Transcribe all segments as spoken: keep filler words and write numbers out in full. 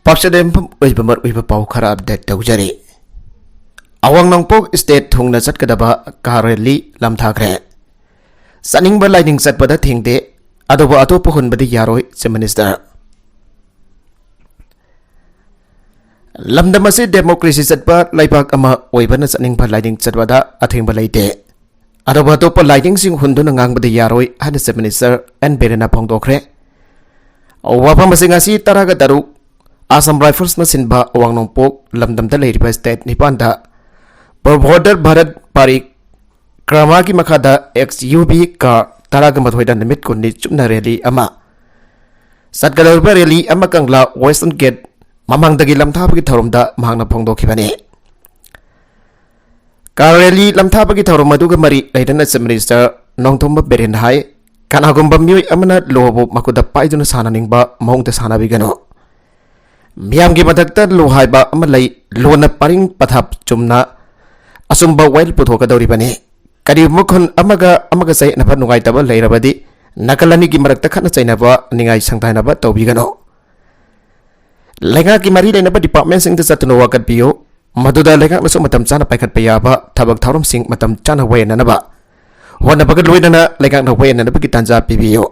ꯄꯥꯎꯆꯦꯗꯦꯝꯐꯝ ꯑꯣꯏꯕ ꯃꯔꯨꯑꯣꯏꯕ ꯄꯥꯎ ꯈꯔ ꯑꯞꯗꯦꯠ ꯇꯧꯖꯔꯤ꯫ ꯑꯋꯥꯡ ꯅꯣꯡꯄꯣꯛ ꯁ꯭ꯇꯦꯠ ꯊꯨꯡꯅ ꯆꯠꯀꯗꯕ ꯀꯥꯔ ꯔꯦꯂꯤ ꯂꯝꯊꯥꯈ꯭ꯔꯦ꯫ ꯆꯠꯅꯤꯡꯕ ꯂꯥꯏꯅꯤꯡ ꯆꯠꯄꯗ ꯊꯤꯡꯗꯦ, ꯑꯗꯨꯕꯨ ꯑꯇꯣꯞꯄ ꯍꯨꯟꯕꯗꯤ ꯌꯥꯔꯣꯏ, ꯆꯤꯐ ꯃꯤꯅꯤꯁꯇꯔ꯫ ꯂꯝꯗꯝ ꯑꯁꯤ ꯗꯦꯃꯣꯀ꯭ꯔꯦꯁꯤ ꯆꯠꯄ ꯂꯩꯕꯥꯛ ꯑꯃ ꯑꯣꯏꯕꯅ ꯆꯠꯅꯤꯡꯕ ꯂꯥꯏꯅꯤꯡ ꯆꯠꯄꯗ ꯑꯊꯤꯡꯕ ꯂꯩꯇꯦ꯫ ꯑꯗꯨꯕꯨ ꯑꯇꯣꯞꯄ ꯂꯥꯏꯅꯤꯡꯁꯤꯡ ꯍꯨꯟꯗꯨꯅ ꯉꯥꯡꯕꯗꯤ ꯌꯥꯔꯣꯏ ꯍꯥꯏꯅ ꯆꯤꯐ ꯃꯤꯅꯤꯁꯇꯔ ꯑꯦꯟ ꯕꯤꯔꯦꯟꯅ ꯐꯣꯡꯗꯣꯛꯈ꯭ꯔꯦ꯫ ꯋꯥꯐꯝ ꯑꯁꯤ ꯉꯁꯤ ꯇꯔꯥꯒ ꯇꯔꯨꯛ ꯑꯁꯥꯝ ꯔꯥꯏꯐꯜꯁꯅ ꯁꯤꯟꯕ ꯑꯋꯥꯡ ꯅꯣꯡꯄꯣꯛ ꯂꯝꯗꯝꯗ ꯂꯩꯔꯤꯕ ꯁ꯭ꯇꯦꯠ ꯅꯤꯄꯥꯟꯗ ꯄ꯭ꯔꯕꯣꯙ ꯚꯥꯔꯠ ꯄꯔꯤꯀ꯭ꯔꯃꯥꯒꯤ ꯃꯈꯥꯗ ꯑꯦꯛꯁ ꯌꯨ ꯚꯤ ꯀꯥꯔ ꯇꯔꯥꯒ ꯃꯥꯊꯣꯏꯗ ꯅꯨꯃꯤꯠ ꯀꯨꯟꯅꯤ ꯆꯨꯞꯅ ꯔꯦꯂꯤ ꯑꯃ ꯆꯠꯀꯗꯧꯔꯤꯕ ꯔꯦꯂꯤ ꯑꯃ ꯀꯪꯂꯥ ꯋꯦꯁꯇꯔꯟ ꯒꯦꯠ ꯃꯃꯥꯡꯗꯒꯤ ꯂꯝꯊꯥꯕꯒꯤ ꯊꯧꯔꯝꯗ ꯃꯍꯥꯛꯅ ꯐꯣꯡꯗꯣꯛꯈꯤꯕꯅꯤ꯫ ꯀꯥꯔ ꯔꯦꯂꯤ ꯂꯝꯊꯥꯕꯒꯤ ꯊꯧꯔꯝ ꯑꯗꯨꯒ ꯃꯔꯤ ꯂꯩꯅꯅ ꯆꯤꯐ ꯃꯤꯅꯤꯁꯇꯔ ꯅꯣꯡꯊꯣꯝꯕꯝ ꯕꯤꯔꯦꯟꯅ ꯍꯥꯏ, ꯀꯅꯥꯒꯨꯝꯕ ꯃꯤꯑꯣꯏ ꯑꯃꯅ ꯂꯣꯕꯨ ꯃꯈꯨꯠꯇ ꯄꯥꯏꯗꯨꯅ ꯁꯥꯟꯅꯅꯤꯡꯕ ꯃꯑꯣꯡꯗ ꯁꯥꯟꯅꯕꯤꯒꯅꯨ꯫ ꯃꯤꯌꯥꯝꯒꯤ ꯃꯊꯛꯇ ꯂꯣ ꯍꯥꯏꯕ ꯑꯃ ꯂꯩ, ꯂꯣꯅ ꯄꯔꯤꯡ ꯄꯊꯥꯞ ꯆꯨꯝꯅ ꯑꯆꯨꯝꯕ ꯋꯥꯌꯦꯜ ꯄꯨꯊꯣꯛꯀꯗꯧꯔꯤꯕꯅꯤ꯫ ꯀꯔꯤꯒꯨꯝꯕ ꯈꯨꯟ ꯑꯃꯒ ꯑꯃꯒ ꯆꯌꯦꯠꯅꯕ ꯅꯨꯡꯉꯥꯏꯇꯕ ꯂꯩꯔꯕꯗꯤ ꯅꯥꯀꯜ ꯑꯅꯤꯒꯤ ꯃꯔꯛꯇ ꯈꯠꯅ ꯆꯩꯅꯕ, ꯅꯤꯡꯉꯥꯏ ꯁꯪꯊꯥꯅꯕ ꯇꯧꯕꯤꯒꯅꯨ꯫ ꯂꯩꯉꯥꯛꯀꯤ ꯃꯔꯤ ꯂꯩꯅꯕ ꯗꯤꯄꯥꯔꯠꯃꯦꯟꯁꯤꯡꯗ ꯆꯠꯇꯨꯅ ꯋꯥꯀꯠꯄꯤꯌꯨ, ꯃꯗꯨꯗ ꯂꯩꯉꯥꯛꯅꯁꯨ ꯃꯇꯝ ꯆꯥꯅ ꯄꯥꯏꯈꯠꯄ ꯌꯥꯕ ꯊꯕꯛ ꯊꯧꯔꯝꯁꯤꯡ ꯃꯇꯝ ꯆꯥꯅ ꯋꯥꯌꯦꯟꯅꯅꯕ ꯍꯣꯠꯅꯕꯒ ꯂꯣꯏꯅꯅ ꯂꯩꯉꯥꯛꯅ ꯋꯥꯌꯦꯟꯅꯅꯕꯒꯤ ꯇꯥꯟꯖꯥ ꯄꯤꯕꯤꯌꯨ꯫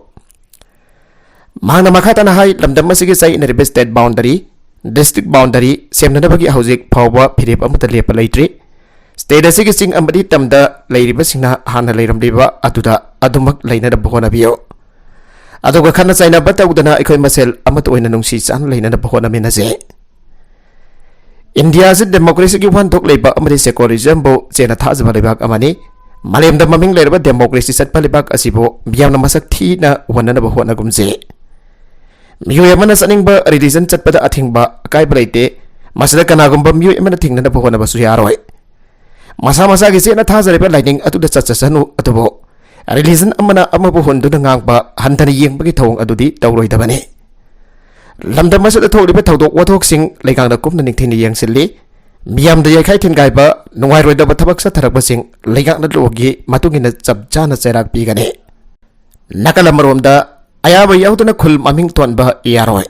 ꯃꯍꯥꯛꯅ ꯃꯈꯥ ꯇꯥꯅ ꯍꯥꯏ, ꯂꯝꯗꯝ ꯑꯁꯤꯒꯤ ꯆꯌꯦꯠꯅꯔꯤꯕ ꯁ꯭ꯇꯦꯠ ꯕꯥꯎꯟꯗꯔꯤ, ꯗꯤꯁꯇ꯭ꯔꯤꯛ ꯕꯥꯎꯟꯗꯔꯤ ꯁꯦꯝꯅꯅꯕꯒꯤ ꯍꯧꯖꯤꯛ ꯐꯥꯎꯕ ꯐꯤꯔꯦꯞ ꯑꯃꯠꯇ ꯂꯦꯞꯄ ꯂꯩꯇ꯭ꯔꯤ꯫ ꯁ꯭ꯇꯦꯠ ꯑꯁꯤꯒꯤ ꯆꯤꯡ ꯑꯃꯗꯤ ꯇꯝꯗ ꯂꯩꯔꯤꯕꯁꯤꯡꯅ ꯍꯥꯟꯅ ꯂꯩꯔꯝꯂꯤꯕ ꯑꯗꯨꯗ ꯑꯗꯨꯃꯛ ꯂꯩꯅꯅꯕ ꯍꯣꯠꯅꯕꯤꯌꯨ꯫ ꯑꯗꯨꯒ ꯈꯠꯅ ꯆꯩꯅꯕ ꯇꯧꯗꯅ ꯑꯩꯈꯣꯏ ꯃꯁꯦꯜ ꯑꯃꯠꯇ ꯑꯣꯏꯅ ꯅꯨꯡꯁꯤ ꯆꯥꯟꯅ ꯂꯩꯅꯅꯕ ꯍꯣꯠꯅꯃꯤꯟꯅꯁꯤ꯫ ꯏꯟꯗꯤꯌꯥ ꯑꯁꯤ ꯗꯦꯃꯣꯀ꯭ꯔꯦꯁꯤꯒꯤ ꯋꯥꯍꯟꯊꯣꯛ ꯂꯩꯕ ꯑꯃꯗꯤ ꯁꯦꯀꯨꯂꯔꯤꯖꯝꯕꯨ ꯆꯦꯠꯅ ꯊꯥꯖꯕ ꯂꯩꯕꯥꯛ ꯑꯃꯅꯤ꯫ ꯃꯥꯂꯦꯝꯗ ꯃꯃꯤꯡ ꯂꯩꯔꯕ ꯗꯦꯃꯣꯀ꯭ꯔꯦꯁꯤ ꯆꯠꯄ ꯂꯩꯕꯥꯛ ꯑꯁꯤꯕꯨ ꯃꯤꯌꯥꯝꯅ ꯃꯁꯛ ꯊꯤꯅ ꯎꯍꯟꯅꯅꯕ ꯍꯣꯠꯅꯒꯨꯝꯁꯤ꯫ ꯃꯤꯑꯣꯏ ꯑꯃꯅ ꯆꯠꯅꯤꯡꯕ ꯔꯤꯂꯤꯖꯟ ꯆꯠꯄꯗ ꯑꯊꯤꯡꯕ ꯑꯀꯥꯏꯕ ꯂꯩꯇꯦ꯫ ꯃꯁꯤꯗ ꯀꯅꯥꯒꯨꯝꯕ ꯃꯤꯑꯣꯏ ꯑꯃꯅ ꯊꯤꯡꯅꯅꯕ ꯍꯣꯠꯅꯕꯁꯨ ꯌꯥꯔꯣꯏ꯫ ꯃꯁꯥ ꯃꯁꯥꯒꯤ ꯆꯦꯠꯅ ꯊꯥꯖꯔꯤꯕ ꯂꯥꯏꯅꯤꯡ ꯑꯗꯨꯗ ꯆꯠꯆꯁꯅꯨ, ꯑꯗꯨꯕꯨ ꯔꯤꯂꯤꯖꯟ ꯑꯃꯅ ꯑꯃꯕꯨ ꯍꯨꯟꯗꯨꯅ ꯉꯥꯡꯕ, ꯍꯟꯊꯅ ꯌꯦꯡꯕꯒꯤ ꯊꯧꯑꯣꯡ ꯑꯗꯨꯗꯤ ꯇꯧꯔꯣꯏꯗꯕꯅꯤ꯫ ꯂꯝꯗꯝ ꯑꯁꯤꯗ ꯊꯣꯛꯂꯤꯕ ꯊꯧꯗꯣꯛ ꯋꯥꯊꯣꯛꯁꯤꯡ ꯂꯩꯉꯥꯛꯅ ꯀꯨꯞꯅ ꯅꯤꯡꯊꯤꯅ ꯌꯦꯡꯁꯤꯜꯂꯤ꯫ ꯃꯤꯌꯥꯝꯗ ꯌꯩꯈꯥꯏ ꯊꯤꯟꯒꯥꯏꯕ, ꯅꯨꯡꯉꯥꯏꯔꯣꯏꯗꯕ ꯊꯕꯛ ꯆꯠꯊꯔꯛꯄꯁꯤꯡ ꯂꯩꯉꯥꯛꯅ ꯂꯣꯒꯤ ꯃꯇꯨꯡ ꯏꯟꯅ ꯆꯞ ꯆꯥꯅ ꯆꯩꯔꯥꯛ ꯄꯤꯒꯅꯤ꯫ ꯅꯥꯀꯜ ꯑꯃꯔꯣꯝꯗ, ꯑꯌꯥꯕ ꯌꯥꯎꯗꯅ ꯈꯨꯜ ꯃꯃꯤꯡ ꯊꯣꯟꯕ ꯌꯥꯔꯣꯏ꯫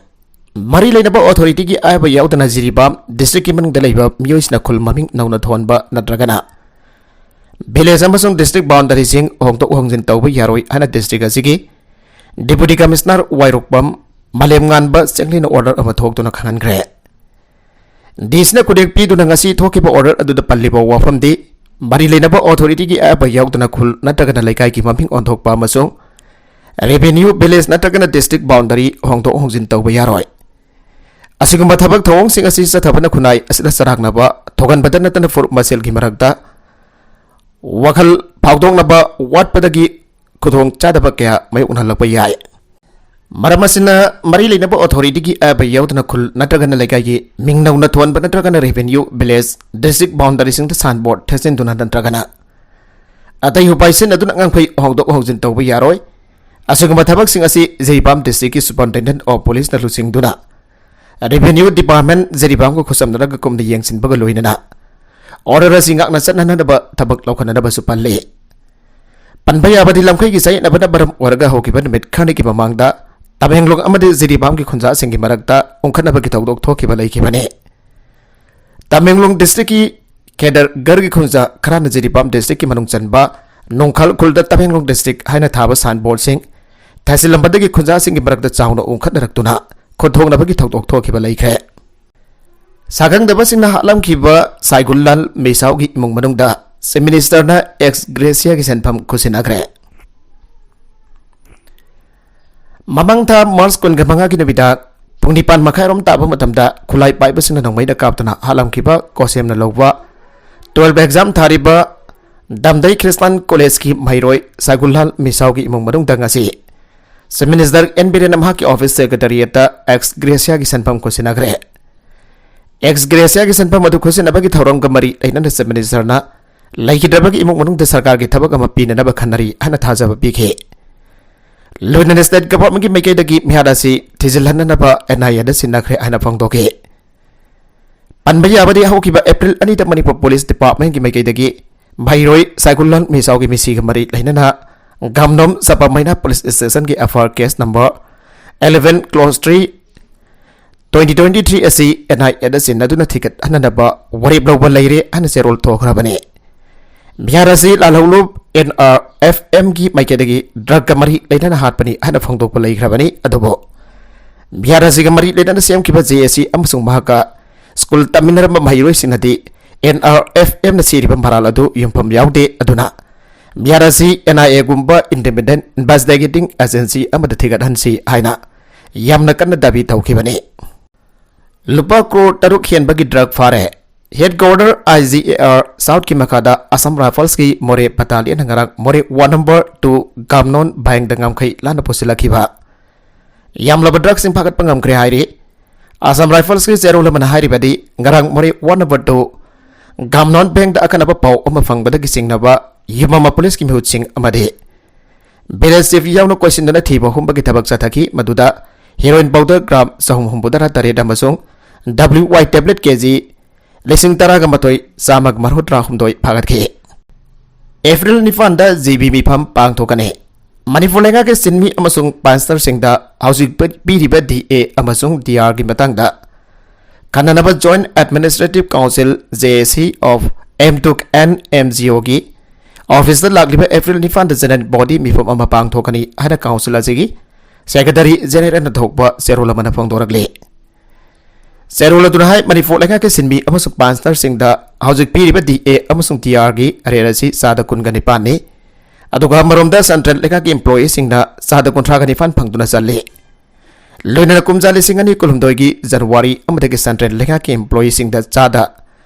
ꯃꯔꯤ ꯂꯩꯅꯕ ꯑꯣꯊꯣꯔꯤꯇꯤꯒꯤ ꯑꯌꯥꯕ ꯌꯥꯎꯗꯅ ꯖꯤꯔꯤꯕꯥꯝ ꯗꯤꯁꯇ꯭ꯔꯤꯛꯀꯤ ꯃꯅꯨꯡꯗ ꯂꯩꯕ ꯃꯤꯑꯣꯏꯁꯤꯡꯅ ꯈꯨꯜ ꯃꯃꯤꯡ ꯅꯧꯅ ꯊꯣꯟꯕ ꯅꯠꯇ꯭ꯔꯒꯅ ꯚꯤꯂꯦꯖ ꯑꯃꯁꯨꯡ ꯗꯤꯁꯇ꯭ꯔꯤꯛ ꯕꯥꯎꯟꯗꯔꯤꯁꯤꯡ ꯍꯣꯡꯗꯣꯛ ꯍꯣꯡꯖꯤꯟ ꯇꯧꯕ ꯌꯥꯔꯣꯏ ꯍꯥꯏꯅ ꯗꯤꯁꯇ꯭ꯔꯤꯛ ꯑꯁꯤꯒꯤ ꯗꯤꯄꯨꯇꯤ ꯀꯃꯤꯁꯅꯔ ꯋꯥꯏꯔꯣꯛꯄꯝ ꯃꯥꯂꯦꯝꯉꯥꯟꯕ ꯆꯦꯡꯂꯩꯅ ꯑꯣꯔꯗꯔ ꯑꯃ ꯊꯣꯛꯇꯨꯅ ꯈꯪꯍꯟꯈ꯭ꯔꯦ꯫ ꯗꯤꯁꯤꯅ ꯈꯨꯗꯦꯛ ꯄꯤꯗꯨꯅ ꯉꯁꯤ ꯊꯣꯛꯈꯤꯕ ꯑꯣꯔꯗꯔ ꯑꯗꯨꯗ ꯄꯜꯂꯤꯕ ꯋꯥꯐꯝꯗꯤ, ꯃꯔꯤ ꯂꯩꯅꯕ ꯑꯣꯊꯣꯔꯤꯇꯤꯒꯤ ꯑꯌꯥꯕ ꯌꯥꯎꯗꯅ ꯈꯨꯜ ꯅꯠꯇ꯭ꯔꯒꯅ ꯂꯩꯀꯥꯏꯒꯤ ꯃꯃꯤꯡ ꯑꯣꯟꯊꯣꯛꯄ ꯑꯃꯁꯨꯡ ꯔꯦꯚꯦꯅ꯭ꯌꯨ ꯚꯤꯂꯦꯖ ꯅꯠꯇ꯭ꯔꯒꯅ ꯗꯤꯁꯇ꯭ꯔꯤꯛ ꯕꯥꯎꯟꯗꯔꯤ ꯍꯣꯡꯗꯣꯛ ꯍꯣꯡꯖꯤꯟ ꯇꯧꯕ ꯌꯥꯔꯣꯏ꯫ ꯑꯁꯤꯒꯨꯝꯕ ꯊꯕꯛ ꯊꯧꯑꯣꯡꯁꯤꯡ ꯑꯁꯤ ꯆꯠꯊꯕꯅ ꯈꯨꯟꯅꯥꯏ ꯑꯁꯤꯗ ꯆꯔꯥꯡꯅꯕ ꯊꯣꯛꯍꯟꯕꯗ ꯅꯠꯇꯅ ꯐꯨꯔꯨꯞ ꯃꯁꯦꯜꯒꯤ ꯃꯔꯛꯇ ꯋꯥꯈꯜ ꯐꯥꯎꯗꯣꯛꯅꯕ ꯋꯥꯠꯄꯗꯒꯤ ꯈꯨꯗꯣꯡ ꯆꯥꯗꯕ ꯀꯌꯥ ꯃꯥꯌꯣꯛꯅꯍꯜꯂꯛꯄ ꯌꯥꯏ꯫ ꯃꯔꯝ ꯑꯁꯤꯅ, ꯃꯔꯤ ꯂꯩꯅꯕ ꯑꯣꯊꯣꯔꯤꯇꯤꯒꯤ ꯑꯌꯥꯕ ꯌꯥꯎꯗꯅ ꯈꯨꯜ ꯅꯠꯇ꯭ꯔꯒꯅ ꯂꯩꯀꯥꯏꯒꯤ ꯃꯤꯡ ꯅꯧꯅ ꯊꯣꯟꯕ ꯅꯠꯇ꯭ꯔꯒꯅ ꯔꯦꯚꯦꯅ꯭ꯌꯨ ꯚꯤꯂꯦꯖ ꯗꯤꯁꯇ꯭ꯔꯤꯛ ꯕꯥꯎꯟꯗꯔꯤꯁꯤꯡꯗ ꯁꯥꯏꯟꯕꯣꯔꯗ ꯊꯦꯠꯆꯤꯟꯗꯨꯅ ꯅꯠꯇ꯭ꯔꯒꯅ ꯑꯇꯩ ꯎꯄꯥꯏ ꯁꯤꯖꯤꯟꯅꯗꯨꯅ ꯉꯥꯡꯐꯩ ꯍꯣꯡꯗꯣꯛ ꯍꯣꯡꯖꯤꯟ ꯇꯧꯕ ꯌꯥꯔꯣꯏ꯫ ꯑꯁꯤꯒꯨꯝꯕ ꯊꯕꯛꯁꯤꯡ ꯑꯁꯤ ꯖꯤꯔꯤꯕꯥꯝ ꯗꯤꯁꯇ꯭ꯔꯤꯛꯀꯤ ꯁꯨꯄꯔꯤꯟꯇꯦꯟꯗꯦꯟꯠ ꯑꯣꯐ ꯄꯨꯂꯤꯁꯅ ꯂꯨꯆꯤꯡꯗꯨꯅ ꯔꯦꯚꯦꯅ꯭ꯌꯨ ꯗꯤꯄꯥꯔꯠꯃꯦꯟꯠ ꯖꯤꯔꯤꯕꯥꯝꯒ ꯈꯨꯠꯁꯝꯅꯔꯒ ꯀꯨꯞꯅ ꯌꯦꯡꯁꯤꯟꯕꯒ ꯂꯣꯏꯅꯅ ꯑꯣꯔꯗꯔ ꯑꯁꯤ ꯉꯥꯛꯅ ꯆꯠꯅꯅꯕ ꯊꯕꯛ ꯂꯧꯈꯠꯅꯅꯕꯁꯨ ꯄꯜꯂꯤ꯫ ꯄꯟꯕ ꯌꯥꯕꯗꯤ, ꯂꯝꯈꯩꯒꯤ ꯆꯌꯦꯠꯅꯕꯅ ꯃꯔꯝ ꯑꯣꯏꯔꯒ ꯍꯧꯈꯤꯕ ꯅꯨꯃꯤꯠ ꯈꯔꯅꯤꯒꯤ ꯃꯃꯥꯡꯗ ꯇꯃꯦꯡꯂꯣꯡ ꯑꯃꯗꯤ ꯖꯤꯔꯤꯕꯥꯝꯒꯤ ꯈꯨꯟꯖꯥꯁꯤꯡꯒꯤ ꯃꯔꯛꯇ ꯎꯪꯈꯠꯅꯕꯒꯤ ꯊꯧꯗꯣꯛ ꯊꯣꯛꯈꯤꯕ ꯂꯩꯈꯤꯕꯅꯤ꯫ ꯇꯃꯦꯡꯂꯣꯡ ꯗꯤꯁꯇ꯭ꯔꯤꯛꯀꯤ ꯈꯦꯗꯔꯒꯔꯒꯤ ꯈꯨꯟꯖꯥ ꯈꯔꯅ ꯖꯤꯔꯤꯕꯥꯝ ꯗꯤꯁꯇ꯭ꯔꯤꯛꯀꯤ ꯃꯅꯨꯡ ꯆꯟꯕ ꯅꯣꯡꯈꯥꯜ ꯈꯨꯜꯗ ꯇꯃꯦꯡꯂꯣꯡ ꯗꯤꯁꯇ꯭ꯔꯤꯛ ꯍꯥꯏꯅ ꯊꯥꯕ ꯁꯥꯏꯟꯕꯣꯔꯗꯁꯤꯡ ꯊꯥꯖꯤꯜꯂꯝꯕꯗꯒꯤ ꯈꯨꯟꯖꯥꯁꯤꯡꯒꯤ ꯃꯔꯛꯇ ꯆꯥꯎꯅ ꯎꯪꯈꯠꯅꯔꯛꯇꯨꯅ ꯈꯨꯠꯊꯣꯛꯅꯕꯒꯤ ꯊꯧꯗꯣꯛ ꯊꯣꯛꯈꯤꯕ ꯂꯩꯈ꯭ꯔꯦ꯫ ꯁꯥꯈꯪꯗꯕꯁꯤꯡꯅ ꯍꯥꯠꯂꯝꯈꯤꯕ ꯁꯥꯏꯒꯨꯜꯂꯥꯜ ꯃꯤꯁꯥꯎꯒꯤ ꯏꯃꯨꯡ ꯃꯅꯨꯡꯗ ꯆꯤꯐ ꯃꯤꯅꯤꯁꯇꯔꯅ ꯑꯦꯛꯁ ꯒ꯭ꯔꯦꯁꯤꯌꯥꯒꯤ ꯁꯦꯟꯐꯝ ꯈꯨꯠꯁꯤꯟꯅꯈ꯭ꯔꯦ꯫ ꯃꯃꯥꯡ ꯊꯥ ꯃꯥꯔꯆ ꯀꯨꯟꯒ ꯃꯉꯥꯒꯤ ꯅꯨꯃꯤꯗꯥꯡ ꯄꯨꯡ ꯅꯤꯄꯥꯟ ꯃꯈꯥꯏꯔꯣꯝ ꯇꯥꯕ ꯃꯇꯝꯗ ꯈꯨꯠꯂꯥꯏ ꯄꯥꯏꯕꯁꯤꯡꯅ ꯅꯣꯡꯃꯩꯗ ꯀꯥꯞꯇꯨꯅ ꯍꯥꯠꯂꯝꯈꯤꯕ ꯀꯣꯁꯦꯝꯅ ꯂꯧꯕ ꯇꯨꯋꯦꯜꯐ ꯑꯦꯛꯖꯥꯝ ꯊꯥꯔꯤꯕ ꯗꯝꯗꯩ ꯈ꯭ꯔꯤꯁꯇꯥꯟ ꯀꯣꯂꯦꯖꯀꯤ ꯃꯍꯩꯔꯣꯏ ꯁꯥꯏꯒꯨꯜꯂꯥꯜ ꯃꯤꯁꯥꯎꯒꯤ ꯏꯃꯨꯡ ꯃꯅꯨꯡꯗ ꯉꯁꯤ ꯆꯤꯐ ꯃꯤꯅꯤꯁꯇꯔ ꯑꯦꯟ ꯕꯤꯔꯦꯟꯅ ꯃꯍꯥꯛꯀꯤ ꯑꯣꯐꯤꯁ ꯁꯦꯀ꯭ꯔꯦꯇꯔꯤꯌꯦꯠꯇ ꯑꯦꯛꯁ ꯒ꯭ꯔꯦꯁꯤꯌꯥꯒꯤ ꯁꯦꯟꯐꯝ ꯈꯨꯠꯁꯤꯟꯅꯈ꯭ꯔꯦ꯫ ꯑꯦꯛꯁ ꯒ꯭ꯔꯦꯁꯤꯌꯥꯒꯤ ꯁꯦꯟꯐꯝ ꯑꯗꯨ ꯈꯨꯠꯁꯤꯟꯅꯕꯒꯤ ꯊꯧꯔꯝꯒ ꯃꯔꯤ ꯂꯩꯅꯅ ꯆꯤꯐ ꯃꯤꯅꯤꯁꯇꯔꯅ ꯂꯩꯈꯤꯗ꯭ꯔꯕꯒꯤ ꯏꯃꯨꯡ ꯃꯅꯨꯡꯗ ꯁꯔꯀꯥꯔꯒꯤ ꯊꯕꯛ ꯑꯃ ꯄꯤꯅꯅꯕ ꯈꯟꯅꯔꯤ ꯍꯥꯏꯅ ꯊꯥꯖꯕ ꯄꯤꯈꯤ꯫ ꯂꯣꯏꯅꯅ ꯁ꯭ꯇꯦꯠ ꯒꯚꯔꯟꯃꯦꯟꯠꯀꯤ ꯃꯥꯏꯀꯩꯗꯒꯤ ꯃꯤꯍꯥꯠ ꯑꯁꯤ ꯊꯤꯖꯤꯜꯍꯟꯅꯅꯕ ꯑꯦꯟ ꯑꯥꯏ ꯑꯦꯗ ꯁꯤꯟꯅꯈ꯭ꯔꯦ ꯍꯥꯏꯅ ꯐꯣꯡꯗꯣꯛꯈꯤ꯫ ꯄꯟꯕ ꯌꯥꯕꯗꯤ, ꯍꯧꯈꯤꯕ ꯑꯦꯄ꯭ꯔꯤꯜ ꯑꯅꯤꯗ ꯃꯅꯤꯄꯨꯔ ꯄꯨꯂꯤꯁ ꯗꯤꯄꯥꯔꯠꯃꯦꯟꯠꯀꯤ ꯃꯥꯏꯀꯩꯗꯒꯤ ꯃꯍꯩꯔꯣꯏ ꯁꯥꯏꯒꯨꯜꯂꯥꯜ ꯃꯤꯁꯥꯎꯒꯤ ꯃꯤꯁꯤꯒ ꯃꯔꯤ ꯂꯩꯅꯅ ꯒꯥꯝꯅꯣꯝ ꯆꯄꯝ ꯃꯩꯅꯥ ꯄꯨꯂꯤꯁ ꯁ꯭ꯇꯦꯁꯟꯒꯤ F I R case number eleven close three twenty twenty three ꯑꯁꯤ ꯑꯦꯟ ꯑꯥꯏ ꯑꯦꯗ ꯁꯤꯟꯅꯗꯨꯅ ꯊꯤꯒꯠꯍꯟꯅꯅꯕ ꯋꯥꯔꯦꯞ ꯂꯧꯕ ꯂꯩꯔꯦ ꯍꯥꯏꯅ ꯆꯦꯔꯣꯜ ꯊꯣꯛꯈ꯭ꯔꯕꯅꯤ꯫ ꯃꯤꯍꯥꯠ ꯑꯁꯤ ꯂꯥꯜꯍꯧꯂꯨꯞ ꯑꯦꯟ ꯑꯥꯔ ꯑꯦꯐ ꯑꯦꯝꯒꯤ ꯃꯥꯏꯀꯩꯗꯒꯤ ꯗ꯭ꯔꯒꯀ ꯃꯔꯤ ꯂꯩꯅꯅ ꯍꯥꯠꯄꯅꯤ ꯍꯥꯏꯅ ꯐꯣꯡꯗꯣꯛꯄ ꯂꯩꯈ꯭ꯔꯕꯅꯤ꯫ ꯑꯗꯨꯕꯨ ꯃꯤꯍꯥꯠ ꯑꯁꯤꯒ ꯃꯔꯤ ꯂꯩꯅꯅ ꯁꯦꯝꯈꯤꯕ ꯖꯦ ꯑꯦ ꯁꯤ ꯑꯃꯁꯨꯡ ꯃꯍꯥꯛꯀ ꯁ꯭ꯀꯨꯜ ꯇꯝꯃꯤꯟꯅꯔꯝꯕ ꯃꯍꯩꯔꯣꯏꯁꯤꯡꯅꯗꯤ ꯑꯦꯟ ꯑꯥꯔ ꯑꯦꯐ ꯑꯦꯝꯅ ꯁꯤꯔꯤꯕ ꯃꯔꯥꯜ ꯑꯗꯨ ꯌꯨꯝꯐꯝ ꯌꯥꯎꯗꯦ꯫ ꯑꯗꯨꯅ ꯃꯤꯍꯥꯠ ꯑꯁꯤ ꯑꯦꯟ ꯑꯥꯏ ꯑꯦꯒꯨꯝꯕ ꯏꯟꯗꯤꯄꯦꯟꯗꯦꯟ ꯏꯟꯚꯦꯁꯇꯤꯒꯦꯇꯤꯡ ꯑꯦꯖꯦꯟꯁꯤ ꯑꯃꯗ ꯊꯤꯒꯠꯍꯟꯁꯤ ꯍꯥꯏꯅ ꯌꯥꯝꯅ ꯀꯟꯅ ꯗꯥꯕꯤ ꯇꯧꯈꯤꯕꯅꯤ꯫ ꯂꯨꯄꯥ ꯀ꯭ꯔꯣꯔ ꯇꯔꯨꯛ ꯍꯦꯟꯕꯒꯤ ꯗ꯭ꯔꯒ ꯐꯥꯔꯦ꯫ Headquarter I G A R ꯁꯥꯎꯠꯀꯤ ꯃꯈꯥꯗ ꯑꯁꯥꯝ ꯔꯥꯏꯐꯜꯁꯀꯤ ꯃꯣꯔꯦ ꯕꯠꯇꯥꯂꯤꯌꯟꯅ ꯉꯔꯥꯡ ꯃꯣꯔꯦ ꯋꯥꯔꯗ ꯅꯝꯕꯔ ꯇꯨ ꯒꯥꯝꯅꯣꯟ ꯕꯦꯡꯗ ꯉꯝꯈꯩ ꯂꯥꯟꯅ ꯄꯨꯁꯤꯜꯂꯛꯈꯤꯕ ꯌꯥꯝꯂꯕ ꯗ꯭ꯔꯒꯁꯤꯡ ꯐꯥꯒꯠꯄ ꯉꯝꯈ꯭ꯔꯦ ꯍꯥꯏꯔꯤ꯫ ꯑꯁꯥꯝ ꯔꯥꯏꯐꯜꯁꯀꯤ ꯆꯦꯔꯣꯜ ꯑꯃꯅ ꯍꯥꯏꯔꯤꯕꯗꯤ, ꯉꯔꯥꯡ ꯃꯣꯔꯦ ꯋꯥꯔꯗ ꯅꯝꯕꯔ ꯇꯨ ꯒꯥꯝꯅꯣꯟ ꯕꯦꯡꯗ ꯑꯀꯟꯅꯕ ꯄꯥꯎ ꯑꯃ ꯐꯪꯕꯗꯒꯤ ꯆꯤꯡꯅꯕ ꯌꯨꯝ ꯑꯃ ꯄꯨꯂꯤꯁꯀꯤ ꯃꯤꯍꯨꯠꯁꯤꯡ ꯑꯃꯗꯤ ꯚꯤꯂꯦꯖ ꯆꯤꯐ ꯌꯥꯎꯅ ꯀꯣꯏꯁꯤꯟꯗꯨꯅ ꯊꯤꯕ ꯍꯨꯝꯕꯒꯤ ꯊꯕꯛ ꯆꯠꯊꯈꯤ꯫ ꯃꯗꯨꯗ ꯍꯦꯔꯣꯏꯟ ꯄꯥꯎꯗꯔ ꯒ꯭ꯔꯥꯝ ꯆꯍꯨꯝ ꯍꯨꯝꯐꯨꯇꯔꯥ ꯇꯔꯦꯠ ꯑꯃꯁꯨꯡ ꯗꯕ꯭ꯂꯤꯎ ꯋꯥꯏ ꯇꯦꯕ꯭ꯂꯦꯠ ꯀꯦ ꯖꯤ ꯂꯤꯁꯤꯡ ꯇꯔꯥꯒ ꯃꯥꯊꯣꯏ ꯆꯥꯝꯃꯒ ꯃꯔꯤꯐꯨꯇꯔꯥ ꯍꯨꯝꯗꯣꯏ ꯐꯥꯒꯠꯈꯤ꯫ ꯑꯦꯄ꯭ꯔꯤꯜ ꯅꯤꯄꯥꯟꯗ ꯖꯤ ꯕꯤ ꯃꯤꯐꯝ ꯄꯥꯡꯊꯣꯛꯀꯅꯤ꯫ ꯃꯅꯤꯄꯨꯔ ꯂꯩꯉꯥꯛꯀꯤ ꯁꯤꯟꯃꯤ ꯑꯃꯁꯨꯡ ꯄꯥꯁꯇꯔꯁꯤꯡꯗ ꯍꯧꯖꯤꯛ ꯄꯤꯔꯤꯕ ꯗꯤ ꯑꯦ ꯑꯃꯁꯨꯡ ꯗꯤ ꯑꯥꯔꯒꯤ ꯃꯇꯥꯡꯗ ꯈꯟꯅꯅꯕ Joint Administrative Council, J A C of M tuk and M G O ꯒꯤ ꯑꯣꯐꯤꯁꯇ ꯂꯥꯛꯂꯤꯕ ꯑꯦꯄ꯭ꯔꯤꯜ ꯅꯤꯄꯥꯟꯗ ꯖꯦꯅꯔꯦꯜ ꯕꯣꯗꯤ ꯃꯤꯐꯝ ꯑꯃ ꯄꯥꯡꯊꯣꯛꯀꯅꯤ ꯍꯥꯏꯅ ꯀꯥꯎꯟꯁꯤꯜ ꯑꯁꯤꯒꯤ ꯁꯦꯀ꯭ꯔꯦꯇꯔꯤ ꯖꯦꯅꯔꯦꯜꯅ ꯊꯣꯛꯄ ꯆꯦꯔꯣꯜ ꯑꯃꯅ ꯐꯣꯡꯗꯣꯔꯛꯂꯤ꯫ ꯆꯦꯔꯣꯜ ꯑꯗꯨꯅ ꯍꯥꯏ, ꯃꯅꯤꯄꯨꯔ ꯂꯩꯉꯥꯛꯀꯤ ꯁꯤꯟꯃꯤ ꯑꯃꯁꯨꯡ ꯄꯥꯁꯇꯔꯁꯤꯡꯗ ꯍꯧꯖꯤꯛ ꯄꯤꯔꯤꯕ ꯗꯤ ꯑꯦ ꯑꯃꯁꯨꯡ ꯗꯤ ꯑꯥꯔꯒꯤ ꯑꯔꯦꯠ ꯑꯁꯤ ꯆꯥꯗ ꯀꯨꯟꯒ ꯅꯤꯄꯥꯟꯅꯤ꯫ ꯑꯗꯨꯒ ꯑꯃꯔꯣꯝꯗ ꯁꯦꯟꯇ꯭ꯔꯦꯜ ꯂꯩꯉꯥꯛꯀꯤ ꯏꯝꯄ꯭ꯂꯣꯌꯤꯁꯤꯡꯅ ꯆꯥꯗ ꯀꯨꯟꯊ꯭ꯔꯥꯒ ꯅꯤꯄꯥꯟ ꯐꯪꯗꯨꯅ ꯆꯠꯂꯤ꯫ ꯂꯣꯏꯅꯅ ꯀꯨꯝꯖꯥ ꯂꯤꯁꯤꯡ ꯑꯅꯤ ꯀꯨꯟꯍꯨꯝꯗꯣꯏꯒꯤ ꯖꯅꯋꯥꯔꯤ ꯑꯃꯗꯒꯤ ꯁꯦꯟꯇ꯭ꯔꯦꯜ ꯂꯩꯉꯥꯛꯀꯤ ꯏꯝꯄ꯭ꯂꯣꯌꯤꯁꯤꯡꯗ ꯆꯥꯗ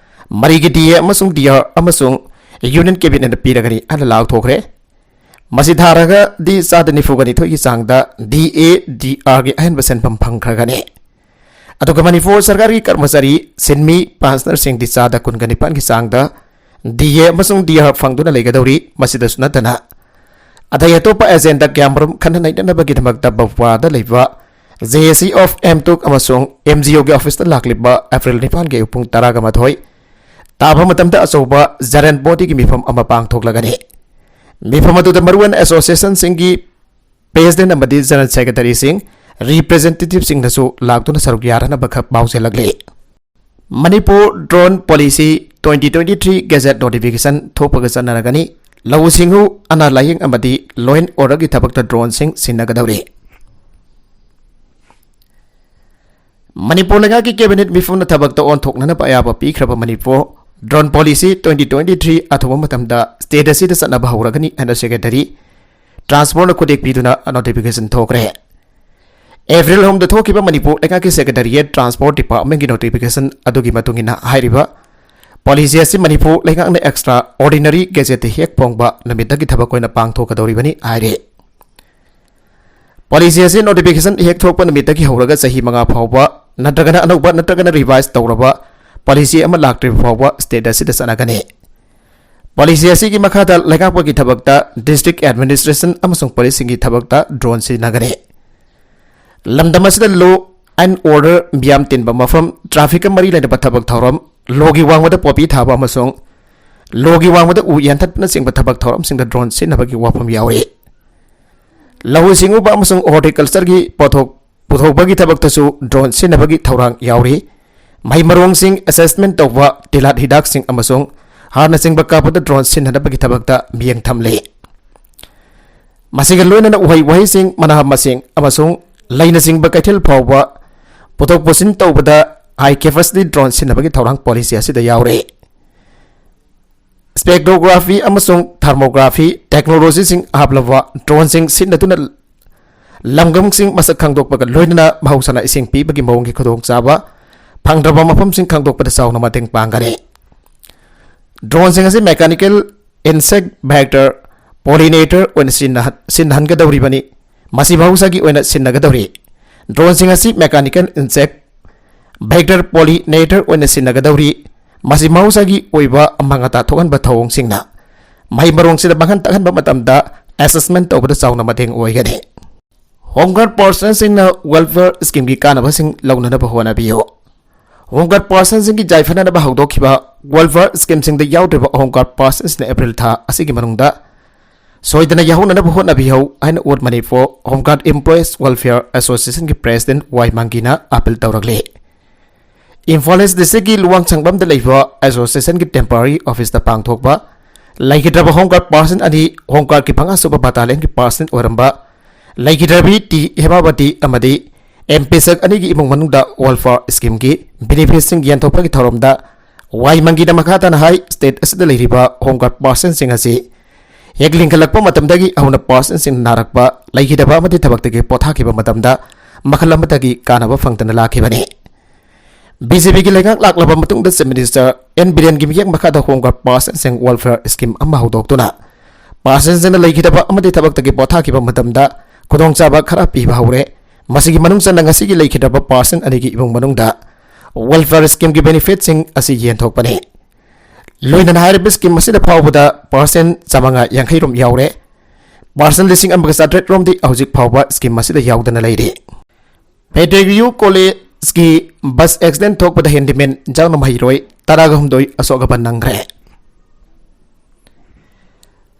ꯃꯔꯤꯒꯤ ꯗꯤ ꯑꯦ ꯑꯃꯁꯨꯡ ꯗꯤ ꯑꯥꯔ ꯑꯃꯁꯨꯡ ꯌꯨꯅꯤꯌꯟ ꯀꯦꯕꯤꯅꯦꯠꯅ ꯄꯤꯔꯒꯅꯤ ꯍꯥꯏꯅ ꯂꯥꯎꯊꯣꯛꯈ꯭ꯔꯦ꯫ ꯃꯁꯤ ꯊꯥꯔꯒꯗꯤ ꯆꯥꯗ ꯅꯤꯐꯨꯒ ꯅꯤꯊꯣꯏꯒꯤ ꯆꯥꯡꯗ ꯗꯤ ꯑꯦ ꯗꯤ ꯑꯥꯔꯒꯤ ꯑꯍꯦꯟꯕ ꯁꯦꯟꯐꯝ ꯐꯪꯈ꯭ꯔꯒꯅꯤ꯫ ꯑꯗꯨꯒ ꯃꯅꯤꯄꯨꯔ ꯁꯔꯀꯥꯔꯒꯤ ꯀꯔꯃꯆꯥꯔꯤ, ꯁꯤꯟꯃꯤ, ꯄꯥꯁꯅꯔꯁꯤꯡꯗꯤ ꯆꯥꯗ ꯀꯨꯟꯒ ꯅꯤꯄꯥꯟꯒꯤ ꯆꯥꯡꯗ ꯗꯤ ꯑꯦ ꯑꯃꯁꯨꯡ ꯗꯤ ꯑꯥꯔ ꯐꯪꯗꯨꯅ ꯂꯩꯒꯗꯧꯔꯤ꯫ ꯃꯁꯤꯗꯁꯨ ꯅꯠꯇꯅ ꯑꯇꯩ ꯑꯇꯣꯞꯄ ꯑꯦꯖꯦꯟꯗꯥ ꯀꯌꯥꯃꯔꯨꯝ ꯈꯟꯅ ꯅꯩꯅꯅꯕꯒꯤꯗꯃꯛꯇ ꯕꯐꯋꯥꯗ ꯂꯩꯕ J A C of M tuk ꯑꯃꯁꯨꯡ M G O ꯒꯤ ꯑꯣꯐꯤꯁꯇ ꯂꯥꯛꯂꯤꯕ ꯑꯦꯄ꯭ꯔꯤꯜ ꯅꯤꯄꯥꯟꯒꯤ ꯑꯌꯨꯛ ꯄꯨꯡ ꯇꯔꯥꯒ ꯃꯥꯊꯣꯏ ꯇꯥꯕ ꯃꯇꯝꯗ ꯑꯆꯧꯕ ꯖꯦꯅꯔꯦꯜ ꯕꯣꯗꯤꯒꯤ ꯃꯤꯐꯝ ꯑꯃ ꯄꯥꯡꯊꯣꯛꯂꯒꯅꯤ꯫ ꯃꯤꯐꯝ ꯑꯗꯨꯗ ꯃꯔꯨꯑꯣꯏꯅ ꯑꯦꯁꯣꯁꯤꯌꯦꯁꯟꯁꯤꯡꯒꯤ ꯄ꯭ꯔꯦꯁꯤꯗꯦꯟꯠ ꯑꯃꯗꯤ ꯖꯦꯅꯔꯦꯜ ꯁꯦꯀ꯭ꯔꯦꯇꯔꯤꯁꯤꯡ, ꯔꯤꯄ꯭ꯔꯦꯖꯦꯟꯇꯦꯇꯤꯚꯁꯤꯡꯅꯁꯨ ꯂꯥꯛꯇꯨꯅ ꯁꯔꯨꯛ ꯌꯥꯔꯅꯕ ꯈꯛ ꯄꯥꯎꯖꯦꯜꯂꯛꯂꯤ꯫ Manipur drone policy twenty twenty three gazette notification ꯊꯣꯛꯄꯒ ꯆꯠꯅꯔꯒꯅꯤ꯫ ꯂꯧꯎ ꯁꯤꯡꯎ, ꯑꯅꯥ ꯂꯥꯌꯦꯡ ꯑꯃꯗꯤ ꯂꯣ ꯑꯦꯟ ꯑꯣꯔꯗꯔꯒꯤ ꯊꯕꯛꯇ ꯗ꯭ꯔꯣꯟꯁꯤꯡ ꯁꯤꯟꯅꯒꯗꯧꯔꯤ꯫ ꯃꯅꯤꯄꯨꯔ ꯂꯩꯉꯥꯛꯀꯤ ꯀꯦꯕꯤꯅꯦꯠ ꯃꯤꯐꯝꯅ ꯊꯕꯛꯇ ꯑꯣꯟꯊꯣꯛꯅꯅꯕ ꯑꯌꯥꯕ ꯄꯤꯈ꯭ꯔꯕ Manipur drone policy twenty twenty three ꯑꯊꯨꯕ ꯃꯇꯝꯗ ꯁ꯭ꯇꯦꯠ ꯑꯁꯤꯗ ꯆꯠꯅꯕ ꯍꯧꯔꯒꯅꯤ ꯍꯥꯏꯅ ꯁꯦꯀ꯭ꯔꯦꯇꯔꯤ ꯇ꯭ꯔꯥꯟꯁꯄꯣꯔꯠꯅ ꯈꯨꯗꯦꯛ ꯄꯤꯗꯨꯅ ꯅꯣꯇꯤꯐꯤꯀꯦꯁꯟ ꯊꯣꯛꯈ꯭ꯔꯦ꯫ ꯑꯦꯄ꯭ꯔꯤꯜ ꯑꯍꯨꯝꯗ ꯊꯣꯛꯈꯤꯕ ꯃꯅꯤꯄꯨꯔ ꯂꯩꯉꯥꯛꯀꯤ ꯁꯦꯀ꯭ꯔꯦꯇꯔꯤꯌꯦꯠ ꯇ꯭ꯔꯥꯟꯁꯄꯣꯔꯠ ꯗꯤꯄꯥꯔꯠꯃꯦꯟꯒꯤ ꯅꯣꯇꯤꯐꯤꯀꯦꯁꯟ ꯑꯗꯨꯒꯤ ꯃꯇꯨꯡ ꯏꯟꯅ ꯍꯥꯏꯔꯤꯕ ꯄꯣꯂꯤꯁꯤ ꯑꯁꯤ ꯃꯅꯤꯄꯨꯔ ꯂꯩꯉꯥꯛꯅ ꯑꯦꯛꯁꯇ꯭ꯔꯥ ꯑꯣꯔꯗꯤꯅꯔꯤ ꯒꯦꯖꯦꯠꯇ ꯍꯦꯛ ꯐꯣꯡꯕ ꯅꯨꯃꯤꯠꯇꯒꯤ ꯊꯕꯛ ꯑꯣꯏꯅ ꯄꯥꯡꯊꯣꯛꯀꯗꯧꯔꯤꯕꯅꯤ ꯍꯥꯏꯔꯤ꯫ ꯄꯣꯂꯤꯁꯤ ꯑꯁꯤ ꯅꯣꯇꯤꯐꯤꯀꯦꯁꯟ ꯍꯦꯛ ꯊꯣꯛꯄ ꯅꯨꯃꯤꯠꯇꯒꯤ ꯍꯧꯔꯒ ꯆꯍꯤ ꯃꯉꯥ ꯐꯥꯎꯕ ꯅꯠꯇ꯭ꯔꯒꯅ ꯑꯅꯧꯕ ꯅꯠꯇ꯭ꯔꯒꯅ ꯔꯤꯚꯥꯏꯁ ꯇꯧꯔꯕ ꯄꯣꯂꯤꯁꯤ ꯑꯃ ꯂꯥꯛꯇ꯭ꯔꯤꯕ ꯐꯥꯎꯕ ꯁ꯭ꯇꯦꯠ ꯑꯁꯤꯗ ꯆꯠꯅꯒꯅꯤ꯫ ꯄꯣꯂꯤꯁꯤ ꯑꯁꯤꯒꯤ ꯃꯈꯥꯗ ꯂꯩꯉꯥꯛꯄꯒꯤ ꯊꯕꯛꯇ, ꯗꯤꯁꯇ꯭ꯔꯤꯛ ꯑꯦꯗꯃꯤꯅꯤꯁꯇ꯭ꯔꯦꯁꯟ ꯑꯃꯁꯨꯡ ꯄꯨꯂꯤꯁꯁꯤꯡꯒꯤ ꯊꯕꯛꯇ ꯗ꯭ꯔꯣꯟ ꯁꯤꯖꯤꯟꯅꯒꯅꯤ꯫ ꯂꯝꯗꯝ ꯑꯁꯤꯗ ꯂꯣ ꯑꯦꯟ ꯑꯣꯔꯗꯔ, ꯃꯤꯌꯥꯝ ꯇꯤꯟꯕ ꯃꯐꯝ, ꯇ꯭ꯔꯥꯐꯤꯛꯀ ꯃꯔꯤ ꯂꯩꯅꯕ ꯊꯕꯛ ꯊꯧꯔꯝ, ꯂꯣꯒꯤ ꯋꯥꯡꯃꯗ ꯄꯣꯄꯤ ꯊꯥꯕ ꯑꯃꯁꯨꯡ ꯂꯣꯒꯤ ꯋꯥꯡꯃꯗ ꯎ ꯌꯥꯟꯊꯠꯄꯅꯆꯤꯡꯕ ꯊꯕꯛ ꯊꯧꯔꯝꯁꯤꯡꯗ ꯗ꯭ꯔꯣꯟ ꯁꯤꯖꯤꯟꯅꯕꯒꯤ ꯋꯥꯐꯝ ꯌꯥꯎꯔꯤ꯫ ꯂꯧꯎ ꯁꯤꯡꯎꯕ ꯑꯃꯁꯨꯡ ꯍꯣꯔꯇꯤꯀꯜꯆꯔꯒꯤ ꯄꯣꯠꯊꯣꯛ ꯄꯨꯊꯣꯛꯄꯒꯤ ꯊꯕꯛꯇꯁꯨ ꯗ꯭ꯔꯣꯟ ꯁꯤꯖꯤꯟꯅꯕꯒꯤ ꯊꯧꯔꯥꯡ ꯌꯥꯎꯔꯤ꯫ ꯃꯍꯩ ꯃꯔꯣꯡꯁꯤꯡ ꯑꯦꯁꯦꯁꯃꯦꯟ ꯇꯧꯕ, ꯇꯤꯜꯍꯥꯠ ꯍꯤꯗꯥꯛꯁꯤꯡ ꯑꯃꯁꯨꯡ ꯍꯥꯔꯅꯆꯤꯡꯕ ꯀꯥꯞꯄꯗ ꯗ꯭ꯔꯣꯟ ꯁꯤꯖꯤꯟꯅꯅꯕꯒꯤ ꯊꯕꯛꯇ ꯃꯤꯠꯌꯦꯡ ꯊꯝꯂꯤ꯫ ꯃꯁꯤꯒ ꯂꯣꯏꯅꯅ ꯎꯍꯩ ꯋꯥꯍꯩꯁꯤꯡ, ꯃꯅꯥ ꯃꯁꯤꯡ ꯑꯃꯁꯨꯡ ꯂꯩꯅꯆꯤꯡꯕ ꯀꯩꯊꯦꯜ ꯐꯥꯎꯕ ꯄꯨꯊꯣꯛ ꯄꯨꯁꯤꯟ ꯇꯧꯕꯗ ꯍꯥꯏ ꯀꯦꯄꯥꯁꯤꯇꯤ ꯗ꯭ꯔꯣꯟ ꯁꯤꯖꯤꯟꯅꯕꯒꯤ ꯊꯧꯔꯥꯡ ꯄꯣꯂꯤꯁꯤ ꯑꯁꯤꯗ ꯌꯥꯎꯔꯤ꯫ ꯁ꯭ꯄꯦꯛꯇ꯭ꯔꯣꯒ꯭ꯔꯥꯐꯤ ꯑꯃꯁꯨꯡ ꯊꯔꯃꯣꯒ꯭ꯔꯥꯐꯤ ꯇꯦꯛꯅꯣꯂꯣꯖꯤꯁꯤꯡ ꯍꯥꯞꯂꯕ ꯗ꯭ꯔꯣꯟꯁꯤꯡ ꯁꯤꯖꯤꯟꯅꯗꯨꯅ ꯂꯝꯒꯝꯁꯤꯡ ꯃꯁꯛ ꯈꯪꯗꯣꯛꯄꯒ ꯂꯣꯏꯅꯅ ꯃꯍꯧꯁꯥꯅ ꯏꯁꯤꯡ ꯄꯤꯕꯒꯤ ꯃꯑꯣꯡꯒꯤ ꯈꯨꯗꯣꯡꯆꯥꯕ ꯐꯪꯗ꯭ꯔꯕ ꯃꯐꯝꯁꯤꯡ ꯈꯪꯗꯣꯛꯄꯗ ꯆꯥꯎꯅ ꯃꯇꯦꯡ ꯄꯥꯡꯒꯅꯤ꯫ ꯗ꯭ꯔꯣꯟꯁꯤꯡ ꯑꯁꯤ ꯃꯦꯀꯥꯅꯤꯀꯦꯜ ꯏꯟꯁꯦꯛ ꯚꯦꯛꯇꯔ ꯄꯣꯂꯤꯅꯦꯇꯔ ꯑꯣꯏꯅ ꯁꯤꯖꯤꯟꯅꯍꯟ-, ꯁꯤꯖꯤꯟꯅꯍꯟꯒꯗꯧꯔꯤꯕꯅꯤ꯫ ꯃꯁꯤ ꯃꯍꯧꯁꯥꯒꯤ ꯑꯣꯏꯅ ꯁꯤꯖꯤꯟꯅꯒꯗꯧꯔꯤ꯫ ꯗ꯭ꯔꯣꯟꯁꯤꯡ ꯑꯁꯤ ꯃꯦꯀꯥꯅꯤꯀꯦꯜ ꯏꯟꯁꯦꯛ ꯚꯦꯛꯇꯔ ꯄꯣꯂꯤꯅꯦꯇꯔ ꯑꯣꯏꯅ ꯁꯤꯖꯤꯟꯅꯒꯗꯧꯔꯤ꯫ ꯃꯁꯤ ꯃꯍꯧꯁꯥꯒꯤ ꯑꯣꯏꯕ ꯑꯃꯥꯡ ꯑꯇꯥ ꯊꯣꯛꯍꯟꯕ ꯊꯧꯑꯣꯡꯁꯤꯡꯅ ꯃꯍꯩ ꯃꯔꯣꯡꯁꯤꯗ ꯃꯥꯡꯍꯟ ꯇꯥꯛꯍꯟꯕ ꯃꯇꯝꯗ ꯑꯦꯁꯦꯁꯃꯦꯟ ꯇꯧꯕꯗ ꯆꯥꯎꯅ ꯃꯇꯦꯡ ꯑꯣꯏꯒꯅꯤ꯫ ꯍꯣꯝ ꯒꯥꯔꯗ ꯄꯔꯁꯟꯁꯤꯡꯅ ꯋꯦꯜꯐꯤꯌꯔ ꯁ꯭ꯀꯤꯝꯒꯤ ꯀꯥꯟꯅꯕꯁꯤꯡ ꯂꯧꯅꯅꯕ ꯍꯣꯠꯅꯕꯤꯌꯨ꯫ ꯍꯣꯝ ꯒꯥꯔꯗ ꯄꯔꯁꯟꯁꯤꯡꯒꯤ ꯌꯥꯏꯐꯅꯅꯕ ꯍꯧꯗꯣꯛꯈꯤꯕ ꯋꯦꯜꯐꯤꯌꯔ ꯁ꯭ꯀꯤꯝꯁꯤꯡꯗ ꯌꯥꯎꯗ꯭ꯔꯤꯕ ꯍꯣꯝ ꯒꯥꯔꯗ ꯄꯔꯁꯟꯁꯤꯡꯅ ꯑꯦꯄ꯭ꯔꯤꯜ ꯊꯥ ꯑꯁꯤꯒꯤ ꯃꯅꯨꯡꯗ ꯁꯣꯏꯗꯅ ꯌꯥꯎꯍꯧꯅꯅꯕ ꯍꯣꯠꯅꯕꯤꯍꯧ ꯍꯥꯏꯅ All Manipur Home Guard Employees Welfare Associationꯒꯤ President ꯋꯥꯏ ꯃꯪꯒꯤꯅ appeal ꯇꯧꯔꯛꯂꯤ꯫ ꯏꯝꯐꯥꯜ East Districtꯀꯤ ꯂꯨꯋꯥꯡꯁꯪꯕꯝꯗ ꯂꯩꯕ associationꯒꯤ temporary officeꯇ ꯄꯥꯡꯊꯣꯛꯄ ꯂꯩꯈꯤꯗ꯭ꯔꯕ Home Guard personnel ꯑꯅꯤ, Home Guardꯀꯤ ꯃꯉꯥꯁꯨꯕ battalionꯒꯤ personnel ꯑꯣꯏꯔꯝꯕ ꯂꯩꯈꯤꯗ꯭ꯔꯕꯤ ꯇꯤ ꯍꯦꯃꯥꯋꯇꯤ ꯑꯃꯗꯤ ꯑꯦꯝ ꯄꯦꯁꯛ ꯑꯅꯤꯒꯤ ꯏꯃꯨꯡ ꯃꯅꯨꯡꯗ welfare schemeꯒꯤ benefitꯁꯤꯡ ꯌꯦꯟꯊꯣꯛꯄꯒꯤ ꯊꯧꯔꯝꯗ ꯋꯥꯏ ꯃꯪꯒꯤꯅ ꯃꯈꯥ ꯇꯥꯅ ꯍꯥꯏ, state ꯑꯁꯤꯗ ꯂꯩꯔꯤꯕ Home Guard personnelꯁꯤꯡ ꯑꯁꯤ ꯍꯦꯛ ꯂꯤꯡꯈꯠꯂꯛꯄ ꯃꯇꯝꯗꯒꯤ ꯍꯧꯅ personnelꯁꯤꯡ ꯅꯥꯔꯛꯄ, ꯂꯩꯈꯤꯗꯕ ꯑꯃꯗꯤ ꯊꯕꯛꯇꯒꯤ ꯄꯣꯊꯥꯈꯤꯕ ꯃꯇꯝꯗ ꯃꯈꯜ ꯑꯃꯠꯇꯒꯤ ꯀꯥꯟꯅꯕ ꯐꯪꯗꯅ ꯂꯥꯛꯈꯤꯕꯅꯤ꯫ ꯕꯤ ꯖꯦ ꯄꯤꯒꯤ ꯂꯩꯉꯥꯛ ꯂꯥꯛꯂꯕ ꯃꯇꯨꯡꯗ Chief Minister ꯑꯦꯟ ꯕꯤꯔꯦꯟꯒꯤ ꯃꯤꯠꯌꯦꯡ ꯃꯈꯥꯗ Home Guard personnelꯁꯤꯡ welfare scheme ꯑꯃ ꯍꯧꯗꯣꯛꯇꯨꯅ personnelꯁꯤꯡꯅ ꯂꯩꯈꯤꯗꯕ ꯑꯃꯗꯤ ꯊꯕꯛꯇꯒꯤ ꯄꯣꯊꯥꯈꯤꯕ ꯃꯇꯝꯗ ꯈꯨꯗꯣꯡꯆꯥꯕ ꯈꯔ ꯄꯤꯕ ꯍꯧꯔꯦ꯫ ꯃꯁꯤꯒꯤ ꯃꯅꯨꯡ ꯆꯟꯅ ꯉꯁꯤꯒꯤ ꯂꯩꯈꯤꯗ꯭ꯔꯕ personnel ꯑꯅꯤꯒꯤ ꯏꯃꯨꯡ ꯃꯅꯨꯡꯗ welfareꯁꯤꯡꯒꯤ benefitꯁꯤꯡ ꯑꯁꯤ ꯌꯦꯟꯊꯣꯛꯄꯅꯤ꯫ ꯂꯣꯏꯅꯅ ꯍꯥꯏꯔꯤꯕ scheme ꯑꯁꯤꯗ ꯐꯥꯎꯕꯗ personnel ꯆꯥꯃꯉꯥ ꯌꯥꯡꯈꯩ ꯔꯣꯝ ꯌꯥꯎꯔꯦ꯫ Personnel ꯂꯤꯁꯤꯡ ꯑꯃꯒ ꯆꯥꯇ꯭ꯔꯦꯠ ꯔꯣꯝꯗꯤ ꯍꯧꯖꯤꯛ ꯐꯥꯎꯕ scheme ꯑꯁꯤꯗ ꯌꯥꯎꯗꯅ ꯂꯩꯔꯤ꯫ ꯄꯦꯗ꯭ꯔꯤꯒ꯭ꯌꯨ ꯀꯣꯂꯦꯖꯀꯤ bus accident ꯊꯣꯛꯄꯗ handyman ꯏꯟꯖꯥꯡꯅ ꯃꯍꯩꯔꯣꯏ ꯇꯔꯥꯒ ꯍꯨꯝꯗꯣꯏ ꯑꯁꯣꯛ ꯑꯄꯟ ꯅꯪꯈ꯭ꯔꯦ꯫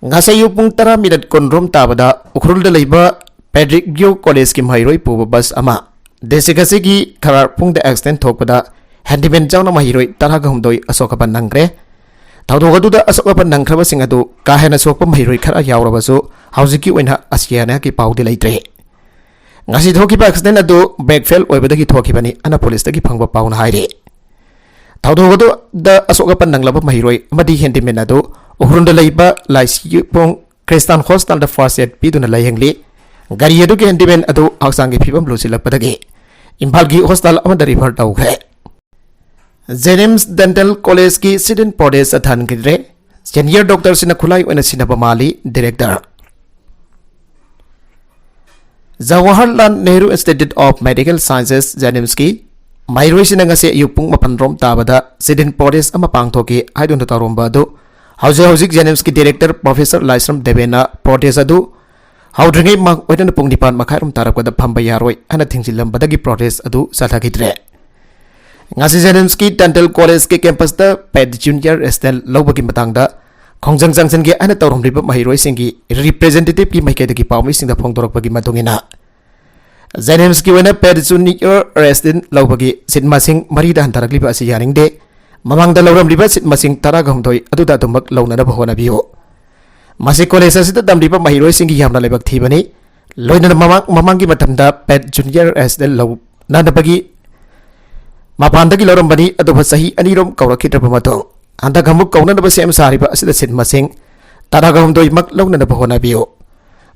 ꯉꯁꯥꯏ ꯑꯌꯨꯛ ꯄꯨꯡ ꯇꯔꯥ ꯃꯤꯅꯠ ꯀꯨꯟ ꯔꯣꯝ ꯇꯥꯕꯗ ꯎꯈ꯭ꯔꯨꯜꯗ ꯂꯩꯕ ꯄꯦꯗ꯭ꯔꯤꯒ꯭ꯌꯨ ꯀꯣꯂꯦꯖꯀꯤ ꯃꯍꯩꯔꯣꯏ ꯄꯨꯕ bus ꯑꯃ district ꯑꯁꯤꯒꯤ ꯈꯔꯥꯔ ꯄꯨꯡꯗ accident ꯊꯣꯛꯄꯗ handyman ꯌꯥꯎꯅ ꯃꯍꯩꯔꯣꯏ ꯇꯔꯥꯒ ꯍꯨꯝꯗꯣꯏ ꯑꯁꯣꯛ ꯑꯄꯟ ꯅꯪꯈ꯭ꯔꯦ꯫ ꯊꯧꯗꯣꯛ ꯑꯗꯨꯗ ꯑꯁꯣꯛ ꯑꯄꯟ ꯅꯪꯈ꯭ꯔꯕꯁꯤꯡ ꯑꯗꯨ ꯀꯥ ꯍꯦꯟꯅ ꯁꯣꯛꯄ ꯃꯍꯩꯔꯣꯏ ꯈꯔ ꯌꯥꯎꯔꯕꯁꯨ ꯍꯧꯖꯤꯛꯀꯤ ꯑꯣꯏꯅ ꯑꯁꯤ ꯑꯅꯥꯒꯤ ꯄꯥꯎꯗꯤ ꯂꯩꯇ꯭ꯔꯦ꯫ ꯉꯁꯤ ꯊꯣꯛꯈꯤꯕ accident ꯑꯗꯨ brake fail ꯑꯣꯏꯕꯗꯒꯤ ꯊꯣꯛꯈꯤꯕꯅꯤ ꯑꯅ ꯄꯨꯂꯤꯁꯇꯒꯤ ꯐꯪꯕ ꯄꯥꯎꯅ ꯍꯥꯏꯔꯤ꯫ ꯊꯧꯗꯣꯛ ꯑꯗꯨꯗ ꯑꯁꯣꯛ ꯑꯄꯟ ꯅꯪꯂꯕ ꯃꯍꯩꯔꯣꯏ ꯑꯃꯗꯤ handyman ꯑꯗꯨ ꯎꯈ꯭ꯔꯨꯜꯗ ꯂꯩꯕ ꯂꯥꯏꯁꯤꯄꯨꯡ Christian Hospitalꯗ first aid ꯄꯤꯗꯨꯅ ꯂꯥꯌꯦꯡꯂꯤ꯫ ꯒꯥꯔꯤ ꯑꯗꯨꯒꯤ handyman ꯑꯗꯨ ꯍꯛꯆꯥꯡꯒꯤ ꯐꯤꯕꯝ ꯂꯨꯁꯤꯜꯂꯛꯄꯗꯒꯤ ꯏꯝꯐꯥꯜꯒꯤ hospital ꯑꯃꯗ refer ꯇꯧꯈ꯭ꯔꯦ꯫ ꯖꯦꯅꯤꯝꯁ Dental Collegeꯀꯤ sit-in protest ꯊꯟꯈꯤꯗ꯭ꯔꯦ꯫ Senior doctorꯁꯤꯡꯅ ꯈꯨꯠꯂꯥꯏ ꯑꯣꯏꯅ ꯁꯤꯖꯤꯟꯅꯕ ꯃꯥꯜꯂꯤ director꯫ Jawaharlal Nehru Institute of Medical Sciences, JNIMSꯀꯤ ꯃꯍꯩꯔꯣꯏꯁꯤꯡꯅ ꯉꯁꯤ ꯑꯌꯨꯛ ꯄꯨꯡ ꯃꯥꯄꯟ ꯔꯣꯝ ꯇꯥꯕꯗ sit-in protest ꯑꯃ ꯄꯥꯡꯊꯣꯛꯈꯤ ꯍꯥꯏꯗꯨꯅ ꯇꯧꯔꯝꯕ ꯑꯗꯨ ꯍꯧꯖꯤꯛ ꯍꯧꯖꯤꯛ JNIMSꯀꯤ director Professor ꯂꯥꯏꯁ꯭ꯔꯝ ꯗꯦꯕꯦꯟꯅ protest ꯑꯗꯨ ꯍꯧꯗ꯭ꯔꯤꯉꯩ ꯃꯥꯡ ꯑꯣꯏꯅ ꯄꯨꯡ ꯅꯤꯄꯥꯟ ꯃꯈꯥꯏ ꯔꯣꯝ ꯇꯥꯔꯛꯄꯗ ꯐꯝꯕ ꯌꯥꯔꯣꯏ ꯍꯥꯏꯅ ꯊꯤꯡꯖꯤꯜꯂꯝꯕꯗꯒꯤ protest ꯑꯗꯨ ꯆꯠꯊꯈꯤꯗ꯭ꯔꯦ꯫ ꯉꯁꯤ JNIMSꯀꯤ Dental Collegeꯀꯤ campusꯇ paid junior assistant ꯂꯧꯕꯒꯤ ꯃꯇꯥꯡꯗ ꯈꯣꯡꯖꯪ ꯆꯪꯁꯤꯟꯒꯦ ꯍꯥꯏꯅ ꯇꯧꯔꯝꯂꯤꯕ ꯃꯍꯩꯔꯣꯏꯁꯤꯡꯒꯤ representative ꯀꯤ ꯃꯥꯏꯀꯩꯗꯒꯤ ꯄꯥꯎꯃꯤꯁꯤꯡꯗ ꯐꯣꯡꯗꯣꯔꯛꯄꯒꯤ ꯃꯇꯨꯡ ꯏꯟꯅ, JNIMS ꯀꯤ ꯑꯣꯏꯅ PET Junior Resident ꯂꯧꯕꯒꯤ seat ꯃꯁꯤꯡ ꯃꯔꯤꯗ ꯍꯟꯊꯔꯛꯂꯤꯕ ꯑꯁꯤ ꯌꯥꯅꯤꯡꯗꯦ꯫ ꯃꯃꯥꯡꯗ ꯂꯧꯔꯝꯂꯤꯕ seat ꯃꯁꯤꯡ ꯇꯔꯥꯒ ꯍꯨꯝꯗꯣꯏ ꯑꯗꯨꯗ ꯑꯗꯨꯃꯛ ꯂꯧꯅꯅꯕ ꯍꯣꯠꯅꯕꯤꯌꯨ꯫ ꯃꯁꯤ college ꯑꯁꯤꯗ ꯇꯝꯂꯤꯕ ꯃꯍꯩꯔꯣꯏꯁꯤꯡꯒꯤ ꯌꯥꯝꯅ ꯂꯥꯏꯕꯛ ꯊꯤꯕꯅꯤ꯫ ꯂꯣꯏꯅꯅ ꯃꯃꯥꯡ, ꯃꯃꯥꯡꯒꯤ ꯃꯇꯝꯗ PET Junior Resident ꯂꯧꯅꯅꯕꯒꯤ ꯃꯄꯥꯟꯗꯒꯤ ꯂꯧꯔꯝꯕꯅꯤ, ꯑꯗꯨꯕꯨ ꯆꯍꯤ ꯑꯅꯤꯔꯣꯝ ꯀꯧꯔꯛꯈꯤꯗ꯭ꯔꯕ ꯃꯇꯨꯡ, ꯍꯟꯗꯛ ꯑꯃꯨꯛ ꯀꯧꯅꯅꯕ ꯁꯦꯝ ꯁꯥꯔꯤꯕ ꯑꯁꯤꯗ seat ꯃꯁꯤꯡ ꯇꯔꯥꯒ ꯍꯨꯝꯗꯣꯏꯃꯛ ꯂꯧꯅꯅꯕ ꯍꯣꯠꯅꯕꯤꯌꯨ꯫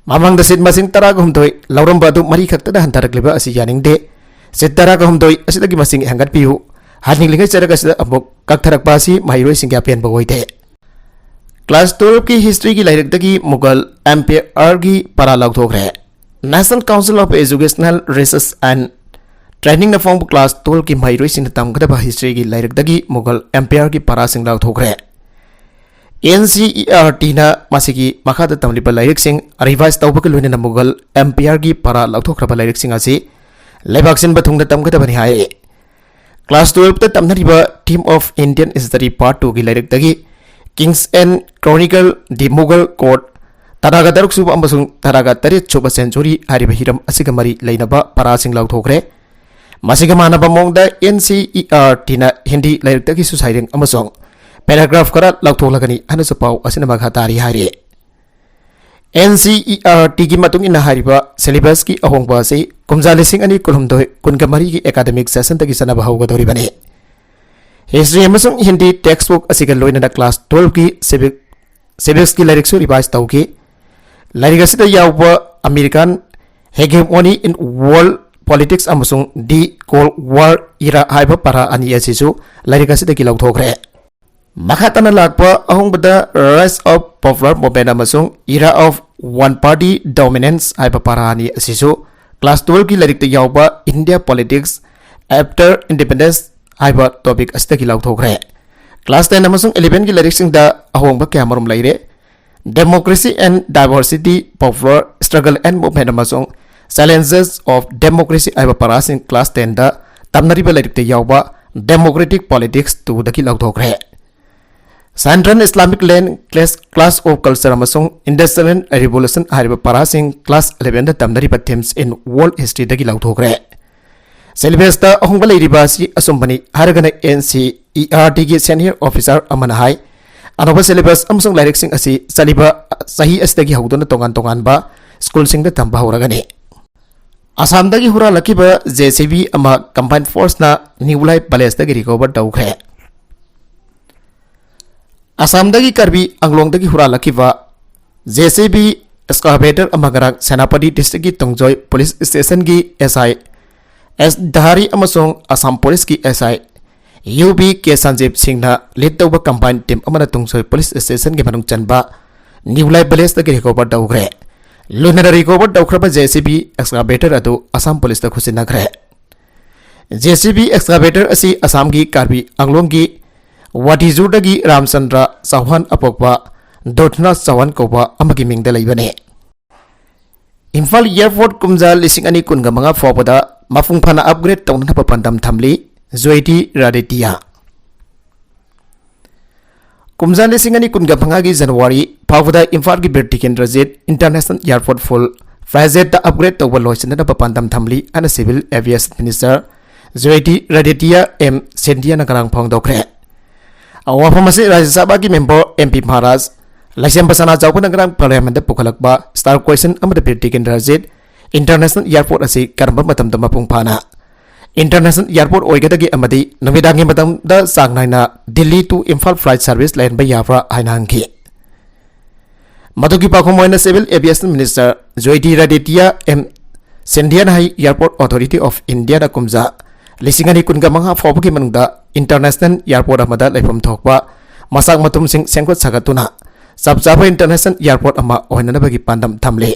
ꯃꯃꯥꯡꯗ seat ꯃꯁꯤꯡ ꯇꯔꯥꯒ ꯍꯨꯝꯗꯣꯏ ꯂꯧꯔꯝꯕ ꯑꯗꯨ ꯃꯔꯤ ꯈꯛꯇꯗ ꯍꯟꯊꯔꯛꯂꯤꯕ ꯑꯁꯤ ꯌꯥꯅꯤꯡꯗꯦ꯫ Seat ꯇꯔꯥꯒ ꯍꯨꯝꯗꯣꯏ ꯑꯁꯤꯗꯒꯤ ꯃꯁꯤꯡ ꯍꯦꯟꯒꯠꯄꯤꯌꯨ꯫ ꯍꯟꯅꯤꯡꯂꯤꯉꯩ ꯆꯔꯛ ꯑꯁꯤꯗ ꯑꯃꯨꯛ ꯀꯛꯊꯔꯛꯄ ꯑꯁꯤ ꯃꯍꯩꯔꯣꯏꯁꯤꯡꯒꯤ ꯑꯄꯦꯟꯕ ꯑꯣꯏꯗꯦ꯫ Class twelve ꯀꯤ history ꯒꯤ ꯂꯥꯏꯔꯤꯛꯇꯒꯤ ꯃꯨꯒꯜ empire ꯒꯤ ꯄꯔꯥ ꯂꯧꯊꯣꯛꯈ꯭ꯔꯦ꯫ National Council of Educational Research and Training ꯅ ꯐꯣꯡꯕ class twelve ꯀꯤ ꯃꯍꯩꯔꯣꯏꯁꯤꯡꯅ ꯇꯝꯒꯗꯕ history ꯒꯤ ꯂꯥꯏꯔꯤꯛꯇꯒꯤ ꯃꯨꯒꯜ empire ꯒꯤ ꯄꯔꯥꯁꯤꯡ ꯂꯧꯊꯣꯛꯈ꯭ꯔꯦ꯫ NCERT ꯅ ꯃꯁꯤꯒꯤ ꯃꯈꯥꯗ ꯇꯝꯂꯤꯕ ꯂꯥꯏꯔꯤꯛꯁꯤꯡ revise ꯇꯧꯕꯒ ꯂꯣꯏꯅꯅ ꯃꯨꯒꯜ empire ꯒꯤ ꯄꯔꯥ ꯂꯧꯊꯣꯛꯈ꯭ꯔꯕ ꯂꯥꯏꯔꯤꯛꯁꯤꯡ ꯑꯁꯤ ꯂꯩꯕꯥꯛ ꯁꯤꯟꯕ ꯊꯨꯡꯅ ꯇꯝꯒꯗꯕꯅꯤ ꯍꯥꯏ꯫ Class twelve ꯇ ꯇꯝꯅꯔꯤꯕ Theme of Indian History Part two ꯒꯤ ꯂꯥꯏꯔꯤꯛꯇꯒꯤ Kings and Chronicle, The Mughal Court, ꯇꯔꯥꯒ ꯇꯔꯨꯛ ꯁꯨꯕ ꯑꯃꯁꯨꯡ ꯇꯔꯥꯒ ꯇꯔꯦꯠ ꯁꯨꯕ century ꯍꯥꯏꯔꯤꯕ ꯍꯤꯔꯝ ꯑꯁꯤꯒ ꯃꯔꯤ ꯂꯩꯅꯕ ꯄꯔꯥꯁꯤꯡ ꯂꯧꯊꯣꯛꯈ꯭ꯔꯦ꯫ ꯃꯁꯤꯒ ꯃꯥꯟꯅꯕ ꯃꯑꯣꯡꯗ NCERT ꯅ ꯍꯤꯟꯗꯤ ꯂꯥꯏꯔꯤꯛꯇꯒꯤꯁꯨ ꯁꯩꯔꯦꯡ ꯑꯃꯁꯨꯡ paragraph ꯈꯔ ꯂꯧꯊꯣꯛꯂꯒꯅꯤ ꯍꯥꯏꯅꯁꯨ ꯄꯥꯎ ꯑꯁꯤꯅ ꯃꯈꯥ ꯇꯥꯔꯤ ꯍꯥꯏꯔꯤ꯫ NCERT ꯒꯤ ꯃꯇꯨꯡ ꯏꯟꯅ ꯍꯥꯏꯔꯤꯕ syllabus ꯀꯤ ꯑꯍꯣꯡꯕ ꯑꯁꯤ ꯀꯨꯝꯖꯥ ꯂꯤꯁꯤꯡ ꯑꯅꯤ ꯀꯨꯟꯍꯨꯝꯗꯣꯏ ꯀꯨꯟꯒ ꯃꯔꯤꯒꯤ academic session ꯗꯒꯤ ꯆꯠꯅꯕ ꯍꯧꯒꯗꯧꯔꯤꯕꯅꯤ꯫ History ꯑꯃꯁꯨꯡ ꯍꯤꯟꯗꯤ textbook ꯑꯁꯤꯒ ꯂꯣꯏꯅꯅ class twelve ꯀꯤ civic, civics ꯀꯤ ꯂꯥꯏꯔꯤꯛꯁꯨ revise ꯇꯧꯈꯤ꯫ ꯂꯥꯏꯔꯤꯛ ꯑꯁꯤꯗ ꯌꯥꯎꯕ American Hegemony in World Politics ꯑꯃꯁꯨꯡ The Cold War Era ꯍꯥꯏꯕ ꯄꯔꯥ ꯑꯅꯤ ꯑꯁꯤꯁꯨ ꯂꯥꯏꯔꯤꯛ ꯑꯁꯤꯗꯒꯤ ꯂꯧꯊꯣꯛꯈ꯭ꯔꯦ꯫ ꯃꯈꯥ ꯇꯥꯅ ꯂꯥꯛꯄ ꯑꯍꯣꯡꯕꯗ Rise of Popular Movement ꯑꯃꯁꯨꯡ Era of One Party Dominance ꯍꯥꯏꯕ ꯄꯔꯥ ꯑꯅꯤ ꯑꯁꯤꯁꯨ class twelve ꯀꯤ ꯂꯥꯏꯔꯤꯛꯇ ꯌꯥꯎꯕ India Politics After Independence ꯍꯥꯏꯕ topic ꯑꯁꯤꯗꯒꯤ ꯂꯧꯊꯣꯛꯈ꯭ꯔꯦ꯫ Class ten ꯑꯃꯁꯨꯡ eleven ꯒꯤ ꯂꯥꯏꯔꯤꯛꯁꯤꯡꯗ ꯑꯍꯣꯡꯕ ꯀꯌꯥ ꯃꯔꯨꯝ ꯂꯩꯔꯦ꯫ Democracy and Diversity, Popular Struggle and Movement ꯑꯃꯁꯨꯡ Challenges of Democracy ꯍꯥꯏꯕ ꯄꯔꯥꯁꯤꯡ class ten ꯗ ꯇꯝꯅꯔꯤꯕ ꯂꯥꯏꯔꯤꯛꯇ ꯌꯥꯎꯕ Democratic Politics two ꯗꯒꯤ ꯂꯧꯊꯣꯛꯈ꯭ꯔꯦ꯫ Central Islamic Land, Clash, Clash of Culture ꯑꯃꯁꯨꯡ Industrial Revolution ꯍꯥꯏꯔꯤꯕ ꯄꯔꯥꯁꯤꯡ class eleven the ꯇꯝꯅꯔꯤꯕ Themes in World History ꯗꯒꯤ ꯂꯧꯊꯣꯛꯈ꯭ꯔꯦ꯫ Syllabus ꯇ ꯑꯍꯣꯡꯕ ꯂꯩꯔꯤꯕ ꯑꯁꯤ ꯑꯆꯨꯝꯕꯅꯤ ꯍꯥꯏꯔꯒꯅ N C E R T ꯒꯤ senior officer ꯑꯃꯅ ꯍꯥꯏ꯫ ꯑꯅꯧꯕ syllabus ꯑꯃꯁꯨꯡ ꯂꯥꯏꯔꯤꯛꯁꯤꯡ ꯑꯁꯤ ꯆꯠꯂꯤꯕ ꯆꯍꯤ ꯑꯁꯤꯗꯒꯤ ꯍꯧꯗꯨꯅ ꯇꯣꯉꯥꯟ ꯇꯣꯉꯥꯟꯕ ꯁ꯭ꯀꯨꯜꯁꯤꯡꯗ ꯇꯝꯕ ꯍꯧꯔꯒꯅꯤ꯫ ꯑꯁꯥꯝꯗꯒꯤ ꯍꯨꯔꯥꯜꯂꯛꯈꯤꯕ J C B ꯑꯃ Combined Force ꯅ ꯅ꯭ꯌꯨꯂꯥꯏ ꯄꯦꯂꯦꯁꯇꯒꯤ recover ꯇꯧꯈ꯭ꯔꯦ꯫ ꯑꯁꯥꯝꯗꯒꯤ ꯀꯔꯕꯤ ꯑꯪꯂꯣꯡꯗꯒꯤ ꯍꯨꯔꯥꯜꯂꯛꯈꯤꯕ J C B excavator ꯑꯃ ꯉꯔꯥꯡ ꯁꯦꯅꯥꯄꯇꯤ district ꯀꯤ ꯇꯨꯡꯖꯣꯏ police station ꯒꯤ S I S ꯙꯥꯔꯤ ꯑꯃꯁꯨꯡ ꯑꯁꯥꯝ police ꯀꯤ S I U B K ꯁꯟꯖꯤꯞ ꯁꯤꯡꯅ lead ꯇꯧꯕ combined team ꯑꯃꯅ ꯇꯨꯡꯖꯣꯏ police station ꯒꯤ ꯃꯅꯨꯡ ꯆꯟꯕ ꯅ꯭ꯌꯨꯂꯥꯏ ꯄꯦꯂꯦꯁꯇꯒꯤ recover ꯇꯧꯈ꯭ꯔꯦ꯫ ꯂꯣꯏꯅꯅ recover ꯇꯧꯈ꯭ꯔꯕ J C B excavator ꯑꯗꯨ ꯑꯁꯥꯝ police ꯇ ꯈꯨꯠꯁꯤꯟꯅꯈ꯭ꯔꯦ꯫ J C B excavator ꯑꯁꯤ ꯑꯁꯥꯝꯒꯤ ꯀꯥꯔꯕꯤ ꯑꯪꯂꯣꯡꯒꯤ ꯋꯥꯇꯤꯖꯨꯔꯗꯒꯤ ꯔꯥꯝꯆꯟꯗ꯭ꯔ ꯆꯧꯍꯥꯟ ꯑꯄꯣꯛꯄ ꯗꯣꯊꯅꯥ ꯆꯧꯍꯥꯟ ꯀꯧꯕ ꯑꯃꯒꯤ ꯃꯤꯡꯗ ꯂꯩꯕꯅꯤ꯫ ꯏꯝꯐꯥꯜ airport ꯀꯨꯝꯖꯥ ꯂꯤꯁꯤꯡ ꯑꯅꯤ ꯀꯨꯟꯒ ꯃꯉꯥ ꯐꯥꯎꯕꯗ ꯃꯄꯨꯡ ꯐꯥꯅ upgrade ꯇꯧꯅꯅꯕ ꯄꯥꯟꯗꯝ ꯊꯝꯂꯤ, ꯖꯣꯏꯇꯤ ꯔꯥꯗꯤꯇꯤꯌꯥ꯫ ꯀꯨꯝꯖꯥ ꯂꯤꯁꯤꯡ ꯑꯅꯤ ꯀꯨꯟꯒ ꯃꯉꯥꯒꯤ January ꯐꯥꯎꯕꯗ ꯏꯝꯐꯥꯜꯒꯤ Bir Tikendrajit International Airport full fledged ꯇ upgrade ꯇꯧꯕ ꯂꯣꯏꯁꯤꯟꯅꯅꯕ ꯄꯥꯟꯗꯝ ꯊꯝꯂꯤ ꯍꯥꯏꯅ Civil Aviation Minister Jyotiraditya M ꯁꯤꯟꯙꯤꯌꯥꯅ ꯉꯔꯥꯡ ꯐꯣꯡꯗꯣꯛꯈ꯭ꯔꯦ꯫ ꯋꯥꯐꯝ ꯑꯁꯤ ꯔꯥꯖ꯭ꯌ ꯁꯚꯥꯒꯤ member M P ꯃꯍꯥꯔꯥꯖ ꯂꯩꯁꯦꯝꯕ ꯁꯅꯥꯖꯥꯎꯕꯅ ꯉꯔꯥꯡ Parliament ꯄꯨꯈꯠꯂꯛꯄ star question ꯑꯃꯗ ꯕꯤꯔ ꯇꯤꯀꯦꯟꯗ꯭ꯔꯖꯤꯠ International Airport ꯑꯁꯤ ꯀꯔꯝꯕ ꯃꯇꯝꯗ ꯃꯄꯨꯡ ꯐꯥꯅ International Airport ꯑꯣꯏꯒꯗꯒꯦ ꯑꯃꯗꯤ ꯅꯨꯃꯤꯗꯥꯡꯒꯤ ꯃꯇꯝꯗ ꯆꯥꯡ ꯅꯥꯏꯅ Delhi to Imphal flight service ꯂꯩꯍꯟꯕ ꯌꯥꯕ꯭ꯔꯥ ꯍꯥꯏꯅ ꯍꯪꯈꯤ꯫ ꯃꯗꯨꯒꯤ ꯄꯥꯎꯈꯨꯝ ꯑꯣꯏꯅ Civil Aviation Minister Jyotiraditya M ꯁꯤꯟꯙꯤꯌꯥꯅ ꯍꯥꯏ, Airport Authority of India ꯅ ꯀꯨꯝꯖꯥ ꯂꯤꯁꯤꯡ ꯑꯅꯤ ꯀꯨꯟꯒ ꯃꯉꯥ ꯐꯥꯎꯕꯒꯤ ꯃꯅꯨꯡꯗ International Airport ꯑꯃꯗ ꯂꯩꯐꯝ ꯊꯣꯛꯄ ꯃꯆꯥꯛ ꯃꯊꯨꯝꯁꯤꯡ ꯁꯦꯝꯒꯠ ꯁꯥꯒꯠꯇꯨꯅ ꯆꯞ ꯆꯥꯕ International Airport ꯑꯃ ꯑꯣꯏꯅꯅꯕꯒꯤ ꯄꯥꯟꯗꯝ ꯊꯝꯂꯤ꯫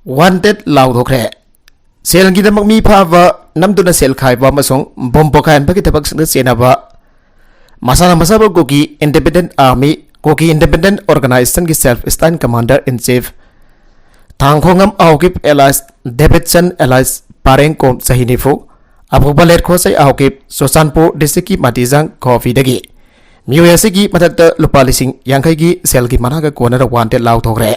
Wanted ꯂꯥꯎꯊꯣꯛꯈ꯭ꯔꯦ꯫ ꯁꯦꯜꯒꯤꯗꯃꯛ ꯃꯤ ꯐꯥꯕ, ꯅꯝꯗꯨꯅ ꯁꯦꯜ ꯈꯥꯏꯕ ꯑꯃꯁꯨꯡ ꯕꯣꯝ ꯄꯣꯈꯥꯏꯍꯟꯕꯒꯤ ꯊꯕꯛꯁꯤꯡꯗ ꯆꯦꯟꯅꯕ ꯃꯁꯥꯅ ꯃꯁꯥꯕꯨ Kuki Independent Army, Kuki Independent Organization ꯒꯤ Self Styled Commander in Chief ꯊꯥꯡꯈꯣꯡꯉꯝ ꯑꯥꯎꯀꯤꯞ alias Davidson alias ꯄꯥꯔꯦꯡꯀꯣꯝ ꯆꯍꯤ ꯅꯤꯐꯨ, ꯑꯄꯣꯛꯄ ꯂꯦꯠꯈꯣꯁꯩ ꯑꯥꯎꯀꯤꯞ ꯆꯨꯔꯆꯥꯟꯄꯨꯔ district ꯀꯤ ꯃꯇꯤꯖꯥꯡ ꯈꯣꯐꯤꯗꯒꯤ ꯃꯤꯑꯣꯏ ꯑꯁꯤꯒꯤ ꯃꯊꯛꯇ ꯂꯨꯄꯥ ꯂꯤꯁꯤꯡ ꯌꯥꯡꯈꯩꯒꯤ ꯁꯦꯜꯒꯤ ꯃꯅꯥꯒ ꯀꯣꯟꯅꯅ wanted ꯂꯥꯎꯊꯣꯛꯈ꯭ꯔꯦ꯫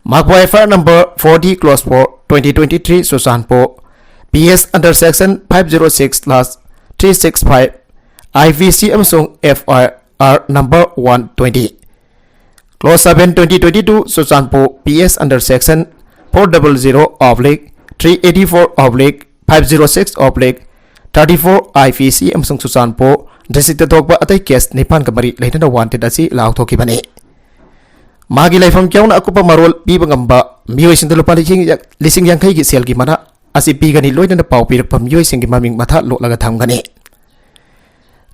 ꯃꯍꯥꯛꯄꯨ FIR number forty clause four twenty twenty three Churachandpur PS under section five zero six slash three six five IPC ꯑꯃꯁꯨꯡ FIR number one twenty clause seven twenty twenty two Churachandpur PS under section four double zero oblique three eighty four oblique five zero six oblique thirty four IPC ꯑꯃꯁꯨꯡ Churachandpur district ꯊꯣꯛꯄ ꯑꯇꯩ case ꯅꯤꯄꯥꯟꯒ ꯃꯔꯤ ꯂꯩꯅꯅ wanted ꯑꯁꯤ ꯂꯥꯎꯊꯣꯛꯈꯤꯕꯅꯤ꯫ ꯃꯥꯒꯤ ꯂꯩꯐꯝ ꯌꯥꯎꯅ ꯑꯀꯨꯞꯄ ꯃꯔꯣꯜ ꯄꯤꯕ ꯉꯝꯕ ꯃꯤꯑꯣꯏꯁꯤꯡꯗ ꯂꯨꯄꯥ ꯂꯤꯁꯤꯡ ꯌꯥꯡꯈꯩꯒꯤ ꯁꯦꯜꯒꯤ ꯃꯅꯥ ꯑꯁꯤ ꯄꯤꯒꯅꯤ꯫ ꯂꯣꯏꯅꯅ ꯄꯥꯎ ꯄꯤꯔꯛꯄ ꯃꯤꯑꯣꯏꯁꯤꯡꯒꯤ ꯃꯃꯤꯡ ꯃꯊꯥ ꯂꯣꯠꯂꯒ ꯊꯝꯒꯅꯤ꯫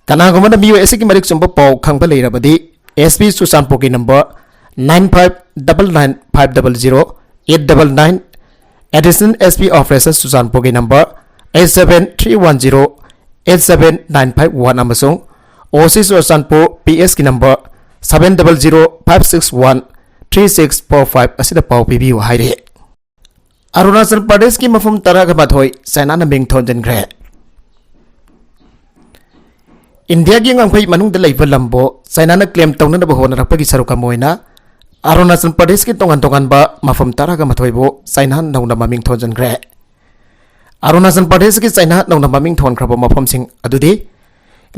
ꯀꯅꯥꯒꯨꯝꯕꯅ ꯃꯤꯑꯣꯏ ꯑꯁꯤꯒꯤ ꯃꯔꯤꯛ ꯆꯨꯝꯕ ꯄꯥꯎ ꯈꯪꯕ ꯂꯩꯔꯕꯗꯤ SP ꯆꯨꯔꯆꯥꯟꯄꯨꯔꯒꯤ number nine five double nine five double zero eight double nine, Additional SP Operations ꯆꯨꯔꯆꯥꯟꯄꯨꯔꯒꯤ number eight seven three one zero eight seven nine five one ꯑꯃꯁꯨꯡ OC Churachandpur PSꯀꯤ number seven double zero five six one three six four five ꯑꯁꯤꯗ ꯄꯥꯎ ꯄꯤꯕꯤꯌꯨ ꯍꯥꯏꯔꯤ꯫ ꯑꯔꯨꯅꯥꯆꯜ ꯄ꯭ꯔꯗꯦꯁꯀꯤ ꯃꯐꯝ ꯇꯔꯥꯒ ꯃꯥꯊꯣꯏ ꯆꯥꯏꯅꯥꯅ ꯃꯤꯡ ꯊꯣꯟꯖꯤꯟꯈ꯭ꯔꯦ꯫ ꯏꯟꯗꯤꯌꯥꯒꯤ ꯉꯝꯈꯩ ꯃꯅꯨꯡꯗ ꯂꯩꯕ ꯂꯝꯕꯨ ꯆꯥꯏꯅꯥꯅ claim ꯇꯧꯅꯅꯕ ꯍꯣꯠꯅꯔꯛꯄꯒꯤ ꯁꯔꯨꯛ ꯑꯃ ꯑꯣꯏꯅ ꯑꯔꯨꯅꯥꯆꯜ ꯄ꯭ꯔꯗꯦꯁꯀꯤ ꯇꯣꯉꯥꯟ ꯇꯣꯉꯥꯟꯕ ꯃꯐꯝ ꯇꯔꯥꯒ ꯃꯥꯊꯣꯏꯕꯨ ꯆꯥꯏꯅꯥ ꯅꯧꯅ ꯃꯃꯤꯡ ꯊꯣꯟꯖꯤꯟꯈ꯭ꯔꯦ꯫ ꯑꯔꯨꯅꯥꯆꯜ ꯄ꯭ꯔꯗꯦꯁꯀꯤ ꯆꯥꯏꯅꯥ ꯅꯧꯅ ꯃꯃꯤꯡ ꯊꯣꯟꯈ꯭ꯔꯕ ꯃꯐꯝꯁꯤꯡ ꯑꯗꯨꯗꯤ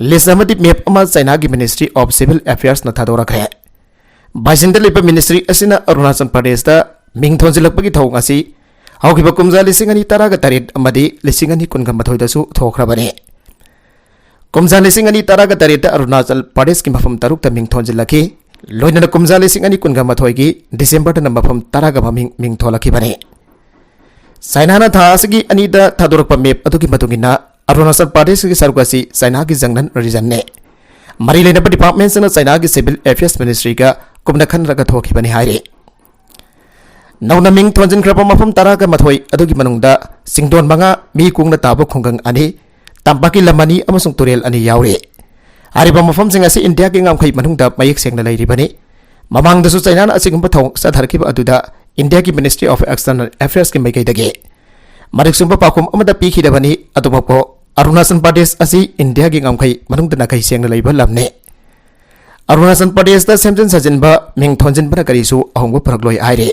list ꯑꯃꯗꯤ map ꯑꯃ ꯆꯥꯏꯅꯥꯒꯤ Ministry of Civil Affairsꯅ ꯊꯥꯗꯣꯔꯛꯈ꯭ꯔꯦ꯫ ꯕꯥꯏꯖꯤꯡꯗ ꯂꯩꯕ ministry ꯑꯁꯤꯅ ꯑꯔꯨꯅꯥꯆꯜ ꯄ꯭ꯔꯗꯦꯁꯇ ꯃꯤꯡ ꯊꯣꯟꯖꯤꯜꯂꯛꯄꯒꯤ ꯊꯧꯑꯣꯡ ꯑꯁꯤ ꯍꯧꯈꯤꯕ ꯀꯨꯝꯖꯥ ꯂꯤꯁꯤꯡ ꯑꯅꯤ ꯇꯔꯥꯒ ꯇꯔꯦꯠ ꯑꯃꯗꯤ ꯂꯤꯁꯤꯡ ꯑꯅꯤ ꯀꯨꯟꯒ ꯃꯥꯊꯣꯏꯗꯁꯨ ꯊꯣꯛꯈ꯭ꯔꯕꯅꯤ꯫ ꯀꯨꯝꯖꯥ ꯂꯤꯁꯤꯡ ꯑꯅꯤ ꯇꯔꯥꯒ ꯇꯔꯦꯠꯇ ꯑꯔꯨꯅꯥꯆꯜ ꯄ꯭ꯔꯗꯦꯁꯀꯤ ꯃꯐꯝ ꯇꯔꯨꯛꯇ ꯃꯤꯡ ꯊꯣꯟꯖꯤꯜꯂꯛꯈꯤ꯫ ꯂꯣꯏꯅꯅ ꯀꯨꯝꯖꯥ ꯂꯤꯁꯤꯡ ꯑꯅꯤ ꯀꯨꯟꯒ ꯃꯥꯊꯣꯏꯒꯤ Decemberꯗꯅ ꯃꯐꯝ ꯇꯔꯥꯒ ꯃꯃꯤꯡ ꯃꯤꯡ ꯊꯣꯜꯂꯛꯈꯤꯕꯅꯤ꯫ ꯆꯥꯏꯅꯥꯅ ꯊꯥ ꯑꯁꯤꯒꯤ ꯑꯅꯤꯗ ꯊꯥꯗꯣꯔꯛꯄ map ꯑꯗꯨꯒꯤ ꯃꯇꯨꯡ ꯏꯟꯅ ꯑꯔꯨꯅꯥꯆꯜ ꯄ꯭ꯔꯗꯦꯁꯀꯤ ꯁꯔꯨꯛ ꯑꯁꯤ ꯆꯥꯏꯅꯥꯒꯤ ꯖꯪꯅꯟ regionꯅꯤ꯫ ꯃꯔꯤ ꯂꯩꯅꯕ departmentꯁꯤꯡꯅ ꯆꯥꯏꯅꯥꯒꯤ Civil Affairs Ministryꯒ ꯀꯨꯞꯅ ꯈꯟꯅꯔꯒ ꯊꯣꯛꯈꯤꯕꯅꯤ ꯍꯥꯏꯔꯤ꯫ ꯅꯧꯅ ꯃꯤꯡ ꯊꯣꯟꯖꯤꯟꯈ꯭ꯔꯕ ꯃꯐꯝ ꯇꯔꯥꯒ ꯃꯥꯊꯣꯏ ꯑꯗꯨꯒꯤ ꯃꯅꯨꯡꯗ ꯆꯤꯡꯗꯣꯟ ꯃꯉꯥ, ꯃꯤ ꯀꯨꯡꯅ ꯇꯥꯕ ꯈꯨꯡꯒꯪ ꯑꯅꯤ, ꯇꯝꯄꯥꯛꯀꯤ ꯂꯝ ꯑꯅꯤ ꯑꯃꯁꯨꯡ ꯇꯨꯔꯦꯜ ꯑꯅꯤ ꯌꯥꯎꯔꯤ꯫ ꯍꯥꯏꯔꯤꯕ ꯃꯐꯝꯁꯤꯡ ꯑꯁꯤ ꯏꯟꯗꯤꯌꯥꯒꯤ ꯉꯝꯈꯩ ꯃꯅꯨꯡꯗ ꯃꯌꯦꯛ ꯁꯦꯡꯅ ꯂꯩꯔꯤꯕꯅꯤ꯫ ꯃꯃꯥꯡꯗꯁꯨ ꯆꯥꯏꯅꯥꯅ ꯑꯁꯤꯒꯨꯝꯕ ꯊꯧꯑꯣꯡ ꯆꯠꯊꯔꯛꯈꯤꯕ ꯑꯗꯨꯗ ꯏꯟꯗꯤꯌꯥꯒꯤ Ministry of External Affairsꯀꯤ ꯃꯥꯏꯀꯩꯗꯒꯤ ꯃꯔꯤꯛ ꯆꯨꯝꯕ ꯄꯥꯎꯈꯨꯝ ꯑꯃꯠꯇ ꯄꯤꯈꯤꯗꯕꯅꯤ꯫ ꯑꯗꯨꯃꯛꯄꯨ ꯑꯔꯨꯅꯥꯆꯜ ꯄ꯭ꯔꯗꯦꯁ ꯑꯁꯤ ꯏꯟꯗꯤꯌꯥꯒꯤ ꯉꯝꯈꯩ ꯃꯅꯨꯡꯗ ꯅꯥꯈꯩ ꯁꯦꯡꯅ ꯂꯩꯕ ꯂꯝꯅꯤ꯫ ꯑꯔꯨꯅꯥꯆꯜ ꯄ꯭ꯔꯗꯦꯁꯇ ꯁꯦꯝꯖꯤꯟ ꯁꯥꯖꯤꯟꯕ, ꯃꯤꯡ ꯊꯣꯟꯖꯤꯟꯕꯅ ꯀꯔꯤꯁꯨ ꯑꯍꯣꯡꯕ ꯄꯨꯔꯛꯂꯣꯏ ꯍꯥꯏꯔꯤ꯫